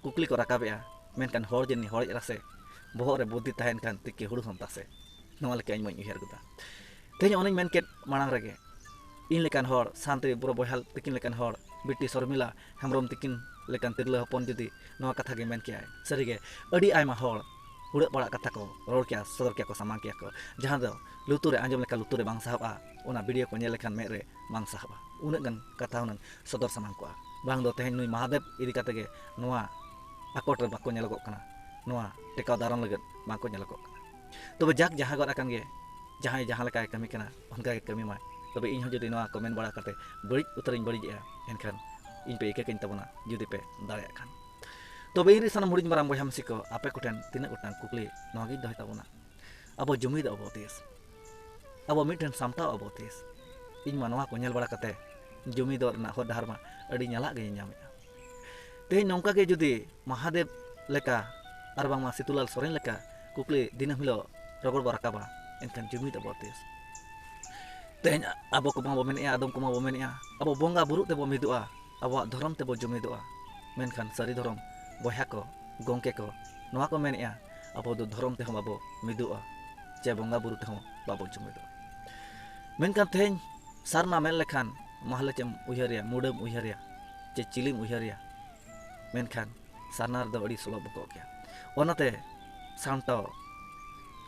ᱠᱩᱠᱞᱤ ᱠᱚ ᱨᱟᱠᱟᱵᱮᱜᱼᱟ, ᱢᱮᱱᱠᱷᱟᱱ ᱦᱚᱲ ᱡᱟᱹᱱᱤᱡ ᱦᱚᱲᱮᱡ ᱨᱟᱥᱮ, ᱵᱚᱦᱚᱜ ᱨᱮ ᱵᱩᱫᱽᱫᱷᱤ ᱛᱟᱦᱮᱱ ᱠᱷᱟᱱ ᱛᱤᱠᱤ ᱦᱩᱲᱩ ᱦᱚᱸ ᱛᱟᱥᱮ, ᱱᱚᱣᱟ ᱞᱮᱠᱟ ᱤᱧ ᱢᱟᱧ ᱩᱭᱦᱟᱹᱨ ᱜᱚᱫᱟ᱾ ᱛᱮᱦᱮᱧ ᱚᱱᱮᱧ ᱢᱮᱱ ᱠᱮᱫ ᱢᱟᱲᱟᱝ ᱨᱮᱜᱮ, ᱤᱧ ᱞᱮᱠᱟᱱ ᱦᱚᱲ, ᱥᱟᱱᱛᱤ ᱵᱩᱨᱩ ᱵᱚᱭᱦᱟ ᱛᱤᱠᱤᱱ ᱞᱮᱠᱟᱱ ᱦᱚᱲ, ᱵᱤᱴᱤ ᱥᱚᱨᱢᱤᱞᱟ ᱦᱮᱢᱵᱨᱚᱢ ᱛᱤᱠᱤᱱ ᱞᱮᱠᱟᱱ ᱛᱤᱨᱞᱟᱹ ᱦᱚᱯᱚᱱ ᱡᱩᱫᱤ ᱱᱚᱣᱟ ᱠᱟᱛᱷᱟ ᱜᱮ ᱢᱮᱱ ᱠᱮᱭᱟᱭ, ᱥᱟᱹᱨᱤᱜᱮ ᱟᱹᱰᱤ ᱟᱭᱢᱟ ᱦᱚᱲ ᱦᱩᱲᱟᱹᱜ ᱯᱟᱲᱟᱜ ᱠᱟᱛᱷᱟ ᱠᱚ ᱨᱚᱲ ᱠᱮᱭᱟ, ᱥᱚᱫᱚᱨ ᱠᱮᱭᱟ ᱠᱚ, ᱥᱟᱢᱟᱝ ᱠᱮᱭᱟ ᱠᱚ, ᱡᱟᱦᱟᱸ ᱫᱚ ᱞᱩᱛᱩᱨ ᱨᱮ ᱟᱸᱡᱚᱢ ᱞᱮᱠᱷᱟᱱ ᱞᱩᱛᱩᱨ ᱨᱮ ᱵᱟᱝ ᱥᱟᱦᱚᱵᱼᱟ, ᱚᱱᱟ ᱵᱷᱤᱰᱤᱭᱳ ᱠᱚ ᱧᱮᱞ ᱞᱮᱠᱷᱟᱱ ᱢᱮᱫ ᱨᱮ ᱵᱟᱝ ᱥᱟᱦᱚᱵᱼᱟ᱾ ᱩᱱᱟᱹᱜ ᱜᱟᱱ ᱠᱟᱛᱷᱟ ᱦᱩᱱᱟᱹᱝ ᱥᱚᱫᱚᱨ ᱥᱟᱢᱟᱝ ᱠᱚᱜᱼᱟ᱾ ᱵᱟᱝ ᱫᱚ ᱛᱮᱦᱮᱧ ᱱᱩᱭ ᱢᱟᱦᱟᱫᱮᱵ ᱤᱫᱤ ᱠᱟᱛᱮ ᱜᱮ ᱱᱚᱣᱟ ᱟᱠᱚᱴ ᱨᱮ ᱵᱟᱠᱚ ᱧᱮᱞᱚᱜᱚᱜ ᱠᱟᱱᱟ, ᱱᱚᱣᱟ ᱴᱮᱠᱟᱣ ᱫᱟᱨᱟᱢ ᱞᱟᱹᱜᱤᱫ ᱵᱟᱝᱠᱚ ᱧᱮᱞᱚᱜᱚᱜ ᱠᱟᱱᱟ᱾ ᱛᱚᱵᱮ ᱡᱟᱠ, ᱡᱟᱦᱟᱸ ᱜᱚᱫ ᱟᱠᱟᱱ ᱜᱮ, ᱡᱟᱦᱟᱸᱭ ᱡᱟᱦᱟᱸ ᱞᱮᱠᱟᱭ ᱠᱟᱹᱢᱤ ᱠᱟᱱᱟ, ᱚᱱᱠᱟ ᱜᱮ ᱠᱟᱹᱢᱤ ᱢᱟᱭ᱾ ᱛᱚᱵᱮ ᱤᱧ ᱦᱚᱸ ᱡᱩᱫᱤ ᱱᱚᱣᱟ ᱠᱚ ᱢᱮᱱ ᱵᱟᱲᱟ ᱠᱟᱛᱮ ᱵᱟᱹᱲᱤᱡ ᱩᱛᱟᱹᱨᱤᱧ ᱵᱟᱹᱲᱤᱡᱮᱜᱼᱟ, ᱮᱱᱠᱷᱟᱱ ᱤᱧ ᱯᱮ ᱤᱠᱟᱹ ᱠᱟᱹᱧ ᱛᱟᱵᱚᱱᱟ, ᱡᱩᱫᱤ ᱯᱮ ᱫᱟᱲᱮᱭᱟᱜ ᱠᱷᱟᱱ᱾ ᱛᱚᱵᱮ ᱤᱧ ᱨᱮᱱ ᱥᱟᱱᱟᱢ ᱦᱩᱰᱤᱧ ᱢᱟᱨᱟᱝ ᱵᱚᱭᱦᱟ ᱢᱤᱥᱤ ᱠᱚ, ᱟᱯᱮ ᱠᱚᱴᱷᱮᱱ ᱛᱤᱱᱟᱹᱜ ᱜᱚᱴᱟᱝ ᱠᱩᱠᱞᱤ ᱱᱚᱣᱟ ᱜᱤᱧ ᱫᱚᱦᱚᱭ ᱛᱟᱵᱚᱱᱟ, ᱟᱵᱚ ᱡᱩᱢᱤᱫᱚᱜ ᱟᱵᱚ ᱛᱤᱥ? ᱟᱵᱚ ᱢᱤᱫᱴᱷᱮᱱ ᱥᱟᱢᱴᱟᱣ ᱟᱵᱚ ᱛᱤᱥ? ᱤᱧ ᱢᱟ ᱱᱚᱣᱟ ᱠᱚ ᱧᱮᱞ ᱵᱟᱲᱟ ᱠᱟᱛᱮ ᱡᱩᱢᱤᱫᱚᱜ ᱨᱮᱱᱟᱜ ᱦᱚᱨ ᱰᱟᱦᱟᱨ ᱢᱟ ᱟᱹᱰᱤ ᱧᱟᱞᱟᱜ ᱜᱮ ᱧᱮᱞ ᱧᱟᱢᱮᱫᱼᱟ᱾ ᱛᱮᱦᱮᱧ ᱱᱚᱝᱠᱟ ᱜᱮ ᱡᱩᱫᱤ ᱢᱟᱦᱟᱫᱮᱵ ᱞᱮᱠᱟ ᱟᱨ ᱵᱟᱝᱢᱟ ᱥᱤᱛᱩᱞᱟᱞ ᱥᱚᱨᱮᱱ ᱞᱮᱠᱟ ᱠᱩᱠᱞᱤ ᱫᱤᱱᱟᱹᱢ ᱦᱤᱞᱳᱜ ᱨᱚᱜᱚᱲ ᱵᱚ ᱨᱟᱠᱟᱵᱟ, ᱮᱱᱠᱷᱟᱱ ᱡᱩᱢᱤᱫ ᱟᱵᱚ ᱛᱤᱥ? ᱛᱮᱦᱮᱧ ᱟᱵᱚ ᱠᱚᱢᱟ ᱵᱚ ᱢᱮᱱᱮᱫᱼᱟ, ᱟᱫᱚᱢ ᱠᱚᱢᱟ ᱵᱚ ᱢᱮᱱᱮᱫᱼᱟ, ᱟᱵᱚ ᱵᱚᱸᱜᱟ ᱵᱩᱨᱩᱜ ᱛᱮᱵᱚ ᱢᱤᱫᱚᱜᱼᱟ, ᱟᱵᱚᱣᱟᱜ ᱫᱷᱚᱨᱚᱢ ᱛᱮᱵᱚ ᱡᱩᱢᱤᱫᱚᱜᱼᱟ᱾ ᱢᱮᱱᱠᱷᱟᱱ ᱥᱟᱹᱨᱤ ᱫᱷᱚᱨᱚᱢ ᱵᱚᱭᱦᱟ ᱠᱚ, ᱜᱚᱢᱠᱮ ᱠᱚ, ᱱᱚᱣᱟ ᱠᱚ ᱢᱮᱱᱮᱫᱼᱟ, ᱟᱵᱚ ᱫᱚ ᱫᱷᱚᱨᱚᱢ ᱛᱮᱦᱚᱸ ᱵᱟᱵᱚ ᱢᱤᱫᱚᱜᱼᱟ, ᱪᱮ ᱵᱚᱸᱜᱟ ᱵᱩᱨᱩ ᱛᱮᱦᱚᱸ ᱵᱟᱵᱚ ᱡᱩᱢᱤᱫᱚᱜᱼᱟ᱾ ᱢᱮᱱᱠᱷᱟᱱ ᱛᱮᱦᱮᱧ ᱥᱟᱨᱱᱟ ᱢᱮᱱ ᱞᱮᱠᱷᱟᱱ ᱢᱟᱦᱞᱮ ᱪᱮᱢ ᱩᱭᱦᱟᱹᱨᱮᱭᱟ, ᱢᱩᱰᱟᱹᱢ ᱩᱭᱦᱟᱹᱨᱮᱭᱟ, ᱪᱮ ᱪᱤᱞᱤᱢ ᱩᱭᱦᱟᱹᱨᱮᱭᱟ? ᱢᱮᱱᱠᱷᱟᱱ ᱥᱟᱨᱱᱟ ᱨᱮᱫᱚ ᱟᱹᱰᱤ ᱥᱚᱞᱚᱵ ᱵᱚᱠᱚᱜ ᱜᱮᱭᱟ᱾ ᱚᱱᱟᱛᱮ ᱥᱟᱢᱴᱟᱣ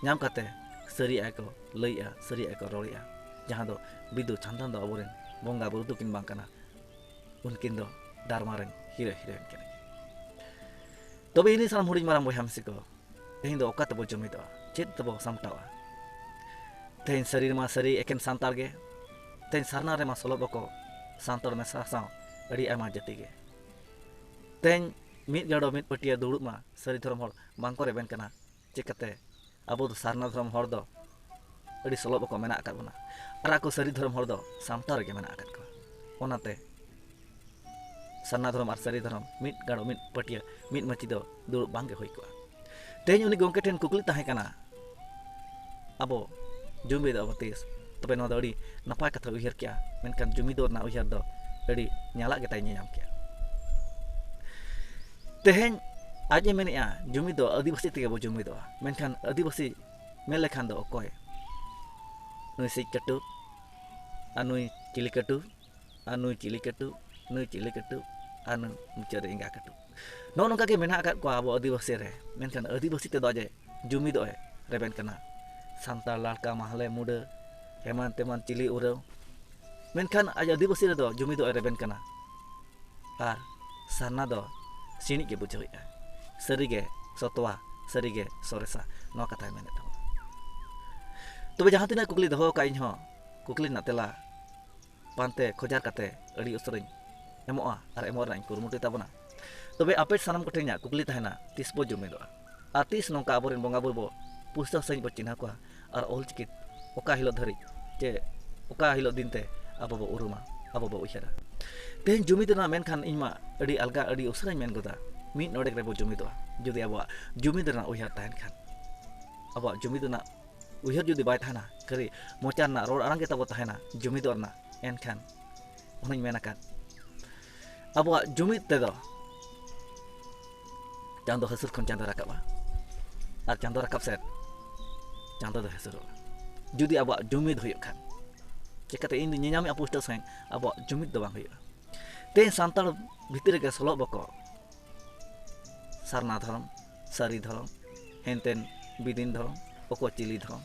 ᱧᱟᱢ ᱠᱟᱛᱮ ᱥᱟᱹᱨᱤᱭᱟᱜ ᱠᱚ ᱞᱟᱹᱭᱮᱜᱼᱟ, ᱥᱟᱹᱨᱤᱭᱟᱜ ᱠᱚ ᱨᱚᱲᱮᱜᱼᱟ᱾ ᱡᱟᱦᱟᱸ ᱫᱚ ᱵᱤᱫᱩ ᱪᱟᱸᱫᱟᱱ ᱫᱚ ᱟᱵᱚᱨᱮᱱ ᱵᱚᱸᱜᱟ ᱵᱩᱨᱩ ᱫᱚᱠᱤᱱ ᱵᱟᱝ ᱠᱟᱱᱟ, ᱩᱱᱠᱤᱱ ᱫᱚ ᱰᱟᱨᱢᱟ ᱨᱮᱱ ᱦᱤᱨᱳ ᱦᱤᱨᱳᱭᱤᱱ ᱠᱟᱱᱟ ᱠᱤᱱ᱾ ᱛᱚᱵᱮ ᱤᱱᱟᱹ ᱥᱟᱱᱟᱢ ᱦᱩᱰᱤᱧ ᱢᱟᱨᱟᱝ ᱵᱚᱭᱦᱟ ᱢᱤᱥᱤ ᱠᱚ, ᱛᱮᱦᱮᱧ ᱫᱚ ᱚᱠᱟ ᱛᱮᱵᱚ ᱡᱩᱢᱤᱫᱚᱜᱼᱟ? ᱪᱮᱫ ᱛᱮᱵᱚ ᱥᱟᱢᱴᱟᱣᱟ? ᱛᱮᱦᱮᱧ ᱥᱟᱹᱨᱤ ᱨᱮᱢᱟ ᱥᱟᱹᱨᱤ ᱮᱠᱮᱱ ᱥᱟᱱᱛᱟᱲ ᱜᱮ, ᱛᱮᱦᱮᱧ ᱥᱟᱨᱱᱟ ᱨᱮᱢᱟ ᱥᱚᱞᱚᱵ ᱟᱠᱚ ᱥᱟᱱᱛᱟᱲ ᱢᱮᱥᱟ ᱥᱟᱶ ᱟᱹᱰᱤ ᱟᱭᱢᱟ ᱡᱟᱹᱛᱤ ᱜᱮ᱾ ᱛᱮᱦᱮᱧ ᱢᱤᱫ ᱜᱟᱸᱰᱚ ᱢᱤᱫ ᱯᱟᱹᱴᱤᱭᱟᱹ ᱫᱩᱲᱩᱵ ᱢᱟ ᱥᱟᱹᱨᱤ ᱫᱷᱚᱨᱚᱢ ᱦᱚᱲ ᱵᱟᱝᱠᱚ ᱨᱮᱵᱮᱱ ᱠᱟᱱᱟ᱾ ᱪᱤᱠᱟᱹᱛᱮ? ᱟᱵᱚ ᱫᱚ ᱥᱟᱨᱱᱟ ᱫᱷᱚᱨᱚᱢ ᱦᱚᱲ ᱫᱚ ᱟᱹᱰᱤ ᱥᱚᱞᱚᱵ ᱟᱠᱚ ᱢᱮᱱᱟᱜ ᱟᱠᱟᱫ ᱵᱚᱱᱟ, ᱟᱨ ᱟᱠᱚ ᱥᱟᱹᱨᱤ ᱫᱷᱚᱨᱚᱢ ᱦᱚᱲ ᱫᱚ ᱥᱟᱢᱴᱟᱣ ᱨᱮᱜᱮ ᱢᱮᱱᱟᱜ ᱟᱠᱟᱫ ᱠᱚᱣᱟ᱾ ᱚᱱᱟᱛᱮ ᱥᱟᱨᱱᱟ ᱫᱷᱚᱨᱚᱢ ᱟᱨ ᱥᱟᱹᱨᱤ ᱫᱷᱚᱨᱚᱢ ᱢᱤᱫ ᱜᱟᱲᱚ, ᱢᱤᱫ ᱯᱟᱹᱴᱭᱟᱹ, ᱢᱤᱫ ᱢᱟᱹᱪᱤ ᱫᱚ ᱫᱩᱲᱩᱵ ᱵᱟᱝ ᱜᱮ ᱦᱩᱭ ᱠᱚᱜᱼᱟ᱾ ᱛᱮᱦᱮᱧ ᱩᱱᱤ ᱜᱚᱢᱠᱮ ᱴᱷᱮᱱ ᱠᱩᱠᱞᱤ ᱛᱟᱦᱮᱸ ᱠᱟᱱᱟ, ᱟᱵᱚ ᱡᱩᱢᱤᱫᱚᱜ ᱟᱵᱚ ᱛᱤᱥ? ᱛᱚᱵᱮ ᱱᱚᱣᱟ ᱫᱚ ᱟᱹᱰᱤ ᱱᱟᱯᱟᱭ ᱠᱟᱛᱷᱟ ᱩᱭᱦᱟᱹᱨ ᱠᱮᱜᱼᱟ, ᱢᱮᱱᱠᱷᱟᱱ ᱡᱩᱢᱤᱫᱚᱜ ᱨᱮᱱᱟᱜ ᱩᱭᱦᱟᱹᱨ ᱫᱚ ᱟᱹᱰᱤ ᱧᱟᱞᱟᱜ ᱜᱮᱛᱟᱭ ᱧᱮᱧᱟᱢ ᱠᱮᱜᱼᱟ᱾ ᱛᱮᱦᱮᱧ ᱟᱡ ᱮ ᱢᱮᱱᱮᱜᱼᱟ, ᱡᱩᱢᱤᱫ ᱫᱚ ᱟᱹᱫᱤᱵᱟᱹᱥᱤ ᱛᱮᱜᱮ ᱵᱚ ᱡᱩᱢᱤᱫᱚᱜᱼᱟ, ᱢᱮᱱᱠᱷᱟᱱ ᱟᱹᱫᱤᱵᱟᱹᱥᱤ ᱢᱮᱱ ᱞᱮᱠᱷᱟᱱ ᱫᱚ ᱚᱠᱚᱭ? ᱱᱩᱭ ᱥᱤᱧ ᱠᱟᱹᱴᱩᱵ, ᱟᱨ ᱱᱩᱭ ᱪᱤᱞᱤ ᱠᱟᱹᱴᱩᱵ, ᱟᱨ ᱱᱩᱭ ᱪᱤᱞᱤ ᱠᱟᱹᱴᱩᱵ, ᱱᱩᱭ ᱪᱤᱞᱤ ᱠᱟᱹᱴᱩᱵ, ᱟᱨ ᱱᱩᱭ ᱢᱩᱪᱟᱹᱫ ᱨᱮ ᱮᱸᱜᱟ ᱠᱟᱹᱴᱩᱵ᱾ ᱱᱚᱜᱼᱚ ᱱᱚᱝᱠᱟ ᱜᱮ ᱢᱮᱱᱟᱜ ᱟᱠᱟᱫ ᱠᱚᱣᱟ ᱟᱵᱚ ᱟᱹᱫᱤᱵᱟᱹᱥᱤ ᱨᱮ, ᱢᱮᱱᱠᱷᱟᱱ ᱟᱹᱫᱤᱵᱟᱹᱥᱤ ᱛᱮᱫᱚ ᱟᱡ ᱮ ᱡᱩᱢᱤᱫᱚᱜ ᱮ ᱨᱮᱵᱮᱱ ᱠᱟᱱᱟ᱾ ᱥᱟᱱᱛᱟᱲ, ᱞᱟᱲᱠᱟ, ᱢᱟᱦᱞᱮ, ᱢᱩᱰᱟᱹ, ᱮᱢᱟᱱ ᱛᱮᱢᱟᱱ ᱪᱤᱞᱤ ᱩᱨᱟᱹᱣ, ᱢᱮᱱᱠᱷᱟᱱ ᱟᱡ ᱟᱹᱫᱤᱵᱟᱹᱥᱤ ᱨᱮᱫᱚ ᱡᱩᱢᱤᱫᱚᱜ ᱮ ᱨᱮᱵᱮᱱ ᱠᱟᱱᱟ᱾ ᱟᱨ ᱥᱟᱨᱱᱟ ᱫᱚ ᱥᱤᱬᱤᱡ ᱜᱮ ᱵᱩᱡᱷᱟᱹᱣᱮᱫᱼᱟ᱾ ᱥᱟᱹᱨᱤᱜᱮ ᱥᱚᱛᱣᱟ, ᱥᱟᱹᱨᱤᱜᱮ ᱥᱚᱨᱮᱥᱟ, ᱱᱚᱣᱟ ᱠᱟᱛᱷᱟᱭ ᱢᱮᱱᱮᱫ ᱛᱟᱵᱚᱱᱟ᱾ ᱛᱚᱵᱮ ᱡᱟᱦᱟᱸ ᱛᱤᱱᱟᱹᱜ ᱠᱩᱠᱞᱤ ᱫᱚᱦᱚ ᱟᱠᱟᱫ, ᱤᱧ ᱦᱚᱸ ᱠᱩᱠᱞᱤ ᱨᱮᱱᱟᱜ ᱛᱮᱞᱟ ᱯᱟᱱᱛᱮ ᱠᱷᱚᱡᱟᱨ ᱠᱟᱛᱮ ᱟᱹᱰᱤ ᱩᱥᱟᱹᱨᱟᱧ ᱮᱢᱚᱜᱼᱟ ᱟᱨ ᱮᱢᱚᱜ ᱨᱮᱱᱟᱜ ᱤᱧ ᱠᱩᱨᱩᱢᱩᱴᱩᱭ ᱛᱟᱵᱚᱱᱟ᱾ ᱛᱚᱵᱮ ᱟᱯᱮ ᱥᱟᱱᱟᱢ ᱠᱚᱴᱷᱮᱱ ᱤᱧᱟᱹᱜ ᱠᱩᱠᱞᱤ ᱛᱟᱦᱮᱱᱟ, ᱛᱤᱥ ᱵᱚ ᱡᱩᱢᱤᱫᱚᱜᱼᱟ? ᱟᱨ ᱛᱤᱥ ᱱᱚᱝᱠᱟ ᱟᱵᱚᱨᱮᱱ ᱵᱚᱸᱜᱟ ᱵᱩᱨᱩ ᱵᱚ ᱯᱩᱥᱴᱟᱹᱣ ᱥᱟᱺᱦᱤᱡ ᱵᱚ ᱪᱤᱱᱦᱟᱹᱣ ᱠᱚᱣᱟ? ᱟᱨ ᱚᱞᱪᱤᱠᱤ ᱚᱠᱟ ᱦᱤᱞᱳᱜ ᱫᱷᱟᱹᱨᱤᱡ ᱪᱮ ᱚᱠᱟ ᱦᱤᱞᱳᱜ ᱫᱤᱱ ᱛᱮ ᱟᱵᱚ ᱵᱚ ᱩᱨᱩᱢᱟ, ᱟᱵᱚ ᱵᱚ ᱩᱭᱦᱟᱹᱨᱟ? ᱛᱮᱦᱮᱧ ᱡᱩᱢᱤᱫ ᱨᱮᱱᱟᱜ ᱢᱮᱱᱠᱷᱟᱱ ᱤᱧ ᱢᱟ ᱟᱹᱰᱤ ᱟᱞᱜᱟ, ᱟᱹᱰᱤ ᱩᱥᱟᱹᱨᱟᱧ ᱢᱮᱱ ᱜᱚᱫᱟ, ᱢᱤᱫ ᱰᱚᱸᱰᱮᱠ ᱨᱮᱵᱚ ᱡᱩᱢᱤᱫᱚᱜᱼᱟ ᱡᱩᱫᱤ ᱟᱵᱚᱣᱟᱜ ᱡᱩᱢᱤᱫ ᱨᱮᱱᱟᱜ ᱩᱭᱦᱟᱹᱨ ᱛᱟᱦᱮᱱ ᱠᱷᱟᱱ᱾ ᱟᱵᱚᱣᱟᱜ ᱡᱩᱢᱤᱫ ᱨᱮᱱᱟᱜ ᱩᱭᱦᱟᱹᱨ ᱡᱩᱫᱤ ᱵᱟᱭ ᱛᱟᱦᱮᱱᱟ, ᱠᱷᱟᱹᱞᱤ ᱢᱚᱪᱟ ᱨᱮᱱᱟᱜ ᱨᱚᱲ ᱟᱲᱟᱝ ᱜᱮ ᱛᱟᱵᱚ ᱛᱟᱦᱮᱱᱟ ᱡᱩᱢᱤᱫᱚᱜ ᱨᱮᱱᱟᱜ, ᱮᱱᱠᱷᱟᱱ ᱚᱱᱮᱧ ᱢᱮᱱ ᱟᱠᱟᱫ, ᱟᱵᱚᱣᱟᱜ ᱡᱩᱢᱤᱫ ᱛᱮᱫᱚ ᱪᱟᱸᱫᱚ ᱦᱟᱹᱥᱩᱨ ᱠᱷᱚᱱ ᱪᱟᱸᱫᱚ ᱨᱟᱠᱟᱵᱼᱟ, ᱟᱨ ᱪᱟᱸᱫᱚ ᱨᱟᱠᱟᱵ ᱥᱮᱫ ᱪᱟᱸᱫᱚ ᱫᱚ ᱦᱟᱹᱥᱩᱨᱚᱜᱼᱟ᱾ ᱡᱩᱫᱤ ᱟᱵᱚᱣᱟᱜ ᱡᱩᱢᱤᱫ ᱦᱩᱭᱩᱜ ᱠᱷᱟᱱ, ᱪᱤᱠᱟᱹᱛᱮ ᱤᱧ ᱫᱚᱧ ᱧᱮᱧᱟᱢᱮᱫᱼᱟ ᱯᱩᱥᱴᱟᱹᱣ ᱥᱟᱺᱦᱤᱡ ᱟᱵᱚᱣᱟᱜ ᱡᱩᱢᱤᱫ ᱫᱚ ᱵᱟᱝ ᱦᱩᱭᱩᱜᱼᱟ? ᱛᱮᱦᱮᱧ ᱥᱟᱱᱛᱟᱲ ᱵᱷᱤᱛᱤᱨ ᱨᱮᱜᱮ ᱥᱚᱞᱚᱜ ᱵᱚᱠᱚ, ᱥᱟᱨᱱᱟ ᱫᱷᱚᱨᱚᱢ, ᱥᱟᱹᱨᱤ ᱫᱷᱚᱨᱚᱢ, ᱦᱮᱱᱛᱮᱱ ᱵᱤᱫᱤᱱ ᱫᱷᱚᱨᱚᱢ, ᱚᱠᱚᱭ ᱪᱤᱞᱤ ᱫᱷᱚᱨᱚᱢ,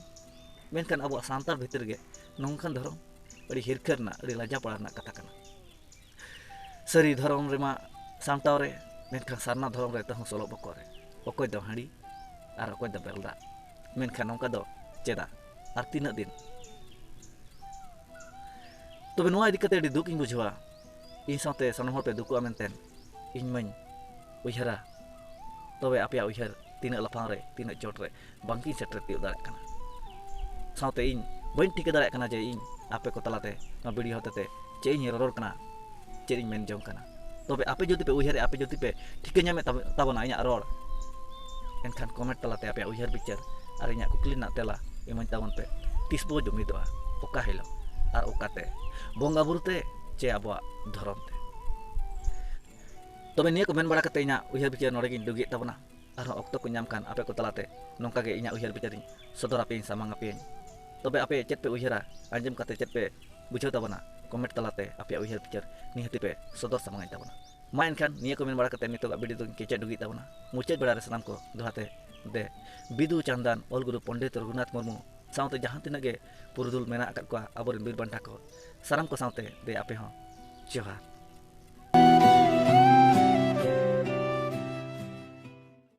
ᱢᱮᱱᱠᱷᱟᱱ ᱟᱵᱚᱣᱟᱜ ᱥᱟᱱᱛᱟᱲ ᱵᱷᱤᱛᱤᱨ ᱨᱮᱜᱮ ᱱᱚᱝᱠᱟᱱ ᱫᱷᱚᱨᱚᱢ ᱟᱹᱰᱤ ᱦᱤᱨᱠᱷᱟᱹ ᱨᱮᱱᱟᱜ, ᱟᱹᱰᱤ ᱞᱟᱡᱟᱯᱟᱲᱟ ᱨᱮᱱᱟᱜ ᱠᱟᱛᱷᱟ ᱠᱟᱱᱟ᱾ ᱥᱟᱹᱨᱤ ᱫᱷᱚᱨᱚᱢ ᱨᱮᱢᱟ ᱥᱟᱢᱴᱟᱣ ᱨᱮ, ᱢᱮᱱᱠᱷᱟᱱ ᱥᱟᱨᱱᱟ ᱫᱷᱚᱨᱚᱢ ᱨᱮ ᱛᱟᱹᱦᱩ ᱥᱚᱞᱚᱜ ᱵᱚᱠᱚ ᱨᱮ, ᱚᱠᱚᱭ ᱫᱚ ᱦᱟᱺᱰᱤ ᱟᱨ ᱚᱠᱚᱭ ᱫᱚ ᱵᱮᱨᱮᱞ ᱫᱟᱜ᱾ ᱢᱮᱱᱠᱷᱟᱱ ᱱᱚᱝᱠᱟ ᱫᱚ ᱪᱮᱫᱟᱜ ᱟᱨ ᱛᱤᱱᱟᱹᱜ ᱫᱤᱱ? ᱛᱚᱵᱮ ᱱᱚᱣᱟ ᱤᱫᱤ ᱠᱟᱛᱮ ᱟᱹᱰᱤ ᱫᱩᱠ ᱤᱧ ᱵᱩᱡᱷᱟᱹᱣᱟ᱾ ᱤᱧ ᱥᱟᱶᱛᱮ ᱥᱟᱱᱟᱢ ᱦᱚᱲ ᱯᱮ ᱫᱩᱠᱩᱜᱼᱟ ᱢᱮᱱᱛᱮ ᱤᱧ ᱢᱟᱧ ᱩᱭᱦᱟᱹᱨᱟ᱾ ᱛᱚᱵᱮ ᱟᱯᱮᱭᱟᱜ ᱩᱭᱦᱟᱹᱨ ᱛᱤᱱᱟᱹᱜ ᱞᱟᱯᱷᱟᱝ ᱨᱮ, ᱛᱤᱱᱟᱹᱜ ᱪᱚᱴ ᱨᱮ ᱵᱟᱝᱠᱤᱱ ᱥᱮᱴᱮᱨ ᱛᱤᱭᱳᱜ ᱫᱟᱲᱮᱭᱟᱜ ᱠᱟᱱᱟ᱾ ᱥᱟᱶᱛᱮ ᱤᱧ ᱵᱟᱹᱧ ᱴᱷᱤᱠᱟᱹ ᱫᱟᱲᱮᱭᱟᱜ ᱠᱟᱱᱟ ᱡᱮ ᱤᱧ ᱟᱯᱮ ᱠᱚ ᱛᱟᱞᱟᱛᱮ ᱱᱚᱣᱟ ᱵᱷᱤᱰᱤᱭᱳ ᱦᱚᱛᱮᱛᱮ ᱪᱮᱫ ᱤᱧ ᱨᱚᱨᱚᱲ ᱠᱟᱱᱟ, ᱪᱮᱫ ᱤᱧ ᱢᱮᱱ ᱡᱚᱝ ᱠᱟᱱᱟ᱾ ᱛᱚᱵᱮ ᱟᱯᱮ ᱡᱩᱫᱤ ᱯᱮ ᱩᱭᱦᱟᱹᱨᱮᱫᱼᱟ, ᱟᱯᱮ ᱡᱩᱫᱤ ᱯᱮ ᱴᱷᱤᱠᱟᱹ ᱧᱟᱢᱮᱫ ᱛᱟᱵ- ᱛᱟᱵᱚᱱᱟ ᱤᱧᱟᱹᱜ ᱨᱚᱲ, ᱮᱱᱠᱷᱟᱱ ᱠᱚᱢᱮᱱᱴ ᱛᱟᱞᱟᱛᱮ ᱟᱯᱮᱭᱟᱜ ᱩᱭᱦᱟᱹᱨ ᱵᱤᱪᱟᱹᱨ ᱟᱨ ᱤᱧᱟᱹᱜ ᱠᱩᱠᱞᱤ ᱨᱮᱱᱟᱜ ᱛᱮᱞᱟ ᱤᱢᱟᱹᱧ ᱛᱟᱵᱚᱱ ᱯᱮ᱾ ᱛᱤᱥ ᱵᱚ ᱡᱩᱢᱤᱫᱚᱜᱼᱟ? ᱚᱠᱟ ᱦᱤᱞᱳᱜ ᱟᱨ ᱚᱠᱟᱛᱮ? ᱵᱚᱸᱜᱟ ᱵᱩᱨᱩ ᱛᱮ ᱪᱮ ᱟᱵᱚᱣᱟᱜ ᱫᱷᱚᱨᱚᱢ ᱛᱮ? ᱛᱚᱵᱮ ᱱᱤᱭᱟᱹ ᱠᱚ ᱢᱮᱱ ᱵᱟᱲᱟ ᱠᱟᱛᱮ ᱤᱧᱟᱹᱜ ᱩᱭᱦᱟᱹᱨ ᱵᱤᱪᱟᱹᱨ ᱱᱚᱰᱮ ᱜᱤᱧ ᱰᱩᱜᱤᱭᱮᱫ ᱛᱟᱵᱚᱱᱟ᱾ ᱟᱨᱦᱚᱸ ᱚᱠᱛᱚ ᱠᱚ ᱧᱟᱢ ᱠᱷᱟᱱ ᱟᱯᱮ ᱠᱚ ᱛᱟᱞᱟᱛᱮ ᱱᱚᱝᱠᱟ ᱜᱮ ᱤᱧᱟᱹᱜ ᱩᱭᱦᱟᱹᱨ ᱵᱤᱪᱟᱹᱨᱤᱧ ᱥᱚᱫᱚᱨ ᱟᱯᱮᱭᱟᱹᱧ, ᱥᱟᱢᱟᱝ ᱟᱯᱮᱭᱟᱹᱧ᱾ ᱛᱚᱵᱮ ᱟᱯᱮ ᱪᱮᱫ ᱯᱮ ᱩᱭᱦᱟᱹᱨᱟ, ᱟᱸᱡᱚᱢ ᱠᱟᱛᱮ ᱪᱮᱫ ᱯᱮ ᱵᱩᱡᱷᱟᱹᱣ ᱛᱟᱵᱚᱱᱟ, ᱠᱚᱢᱮᱱᱴ ᱛᱟᱞᱟᱛᱮ ᱟᱯᱮᱭᱟᱜ ᱩᱭᱦᱟᱹᱨ ᱵᱤᱪᱟᱹᱨ ᱱᱤᱦᱟᱹᱛᱤ ᱯᱮ ᱥᱚᱫᱚᱨ ᱥᱟᱢᱟᱝᱟᱹᱧ ᱛᱟᱵᱚᱱᱟ᱾ ᱢᱟ ᱮᱱᱠᱷᱟᱱ ᱱᱤᱭᱟᱹ ᱠᱚ ᱢᱮᱱ ᱵᱟᱲᱟ ᱠᱟᱛᱮ ᱱᱤᱛᱚᱜᱟᱜ ᱵᱷᱤᱰᱤᱭᱳ ᱫᱚᱧ ᱠᱮᱪᱮᱫ ᱰᱩᱜᱤᱭᱮᱫ ᱛᱟᱵᱚᱱᱟ᱾ ᱢᱩᱪᱟᱹᱫ ᱵᱮᱲᱟ ᱨᱮ ᱥᱟᱱᱟᱢ ᱠᱚ ᱫᱚᱦᱲᱟ ᱛᱮ ᱫᱮ ᱵᱤᱫᱩ ᱪᱟᱸᱫᱟᱱ ᱚᱞ ᱜᱩᱨᱩ ᱯᱚᱱᱰᱤᱛ ᱨᱚᱜᱷᱩᱱᱟᱛᱷ ᱢᱩᱨᱢᱩ ᱥᱟᱶᱛᱮ ᱡᱟᱦᱟᱸ ᱛᱤᱱᱟᱹᱜ ᱜᱮ ᱯᱩᱨᱩᱫᱷᱩᱞ ᱢᱮᱱᱟᱜ ᱟᱠᱟᱫ ᱠᱚᱣᱟ ᱟᱵᱚᱨᱮᱱ ᱵᱤᱨ ᱵᱟᱱᱴᱟ ᱠᱚ, ᱥᱟᱱᱟᱢ ᱠᱚ ᱥᱟᱶᱛᱮ ᱫᱮ ᱟᱯᱮ ᱦᱚᱸ ᱡᱚᱦᱟᱨ᱾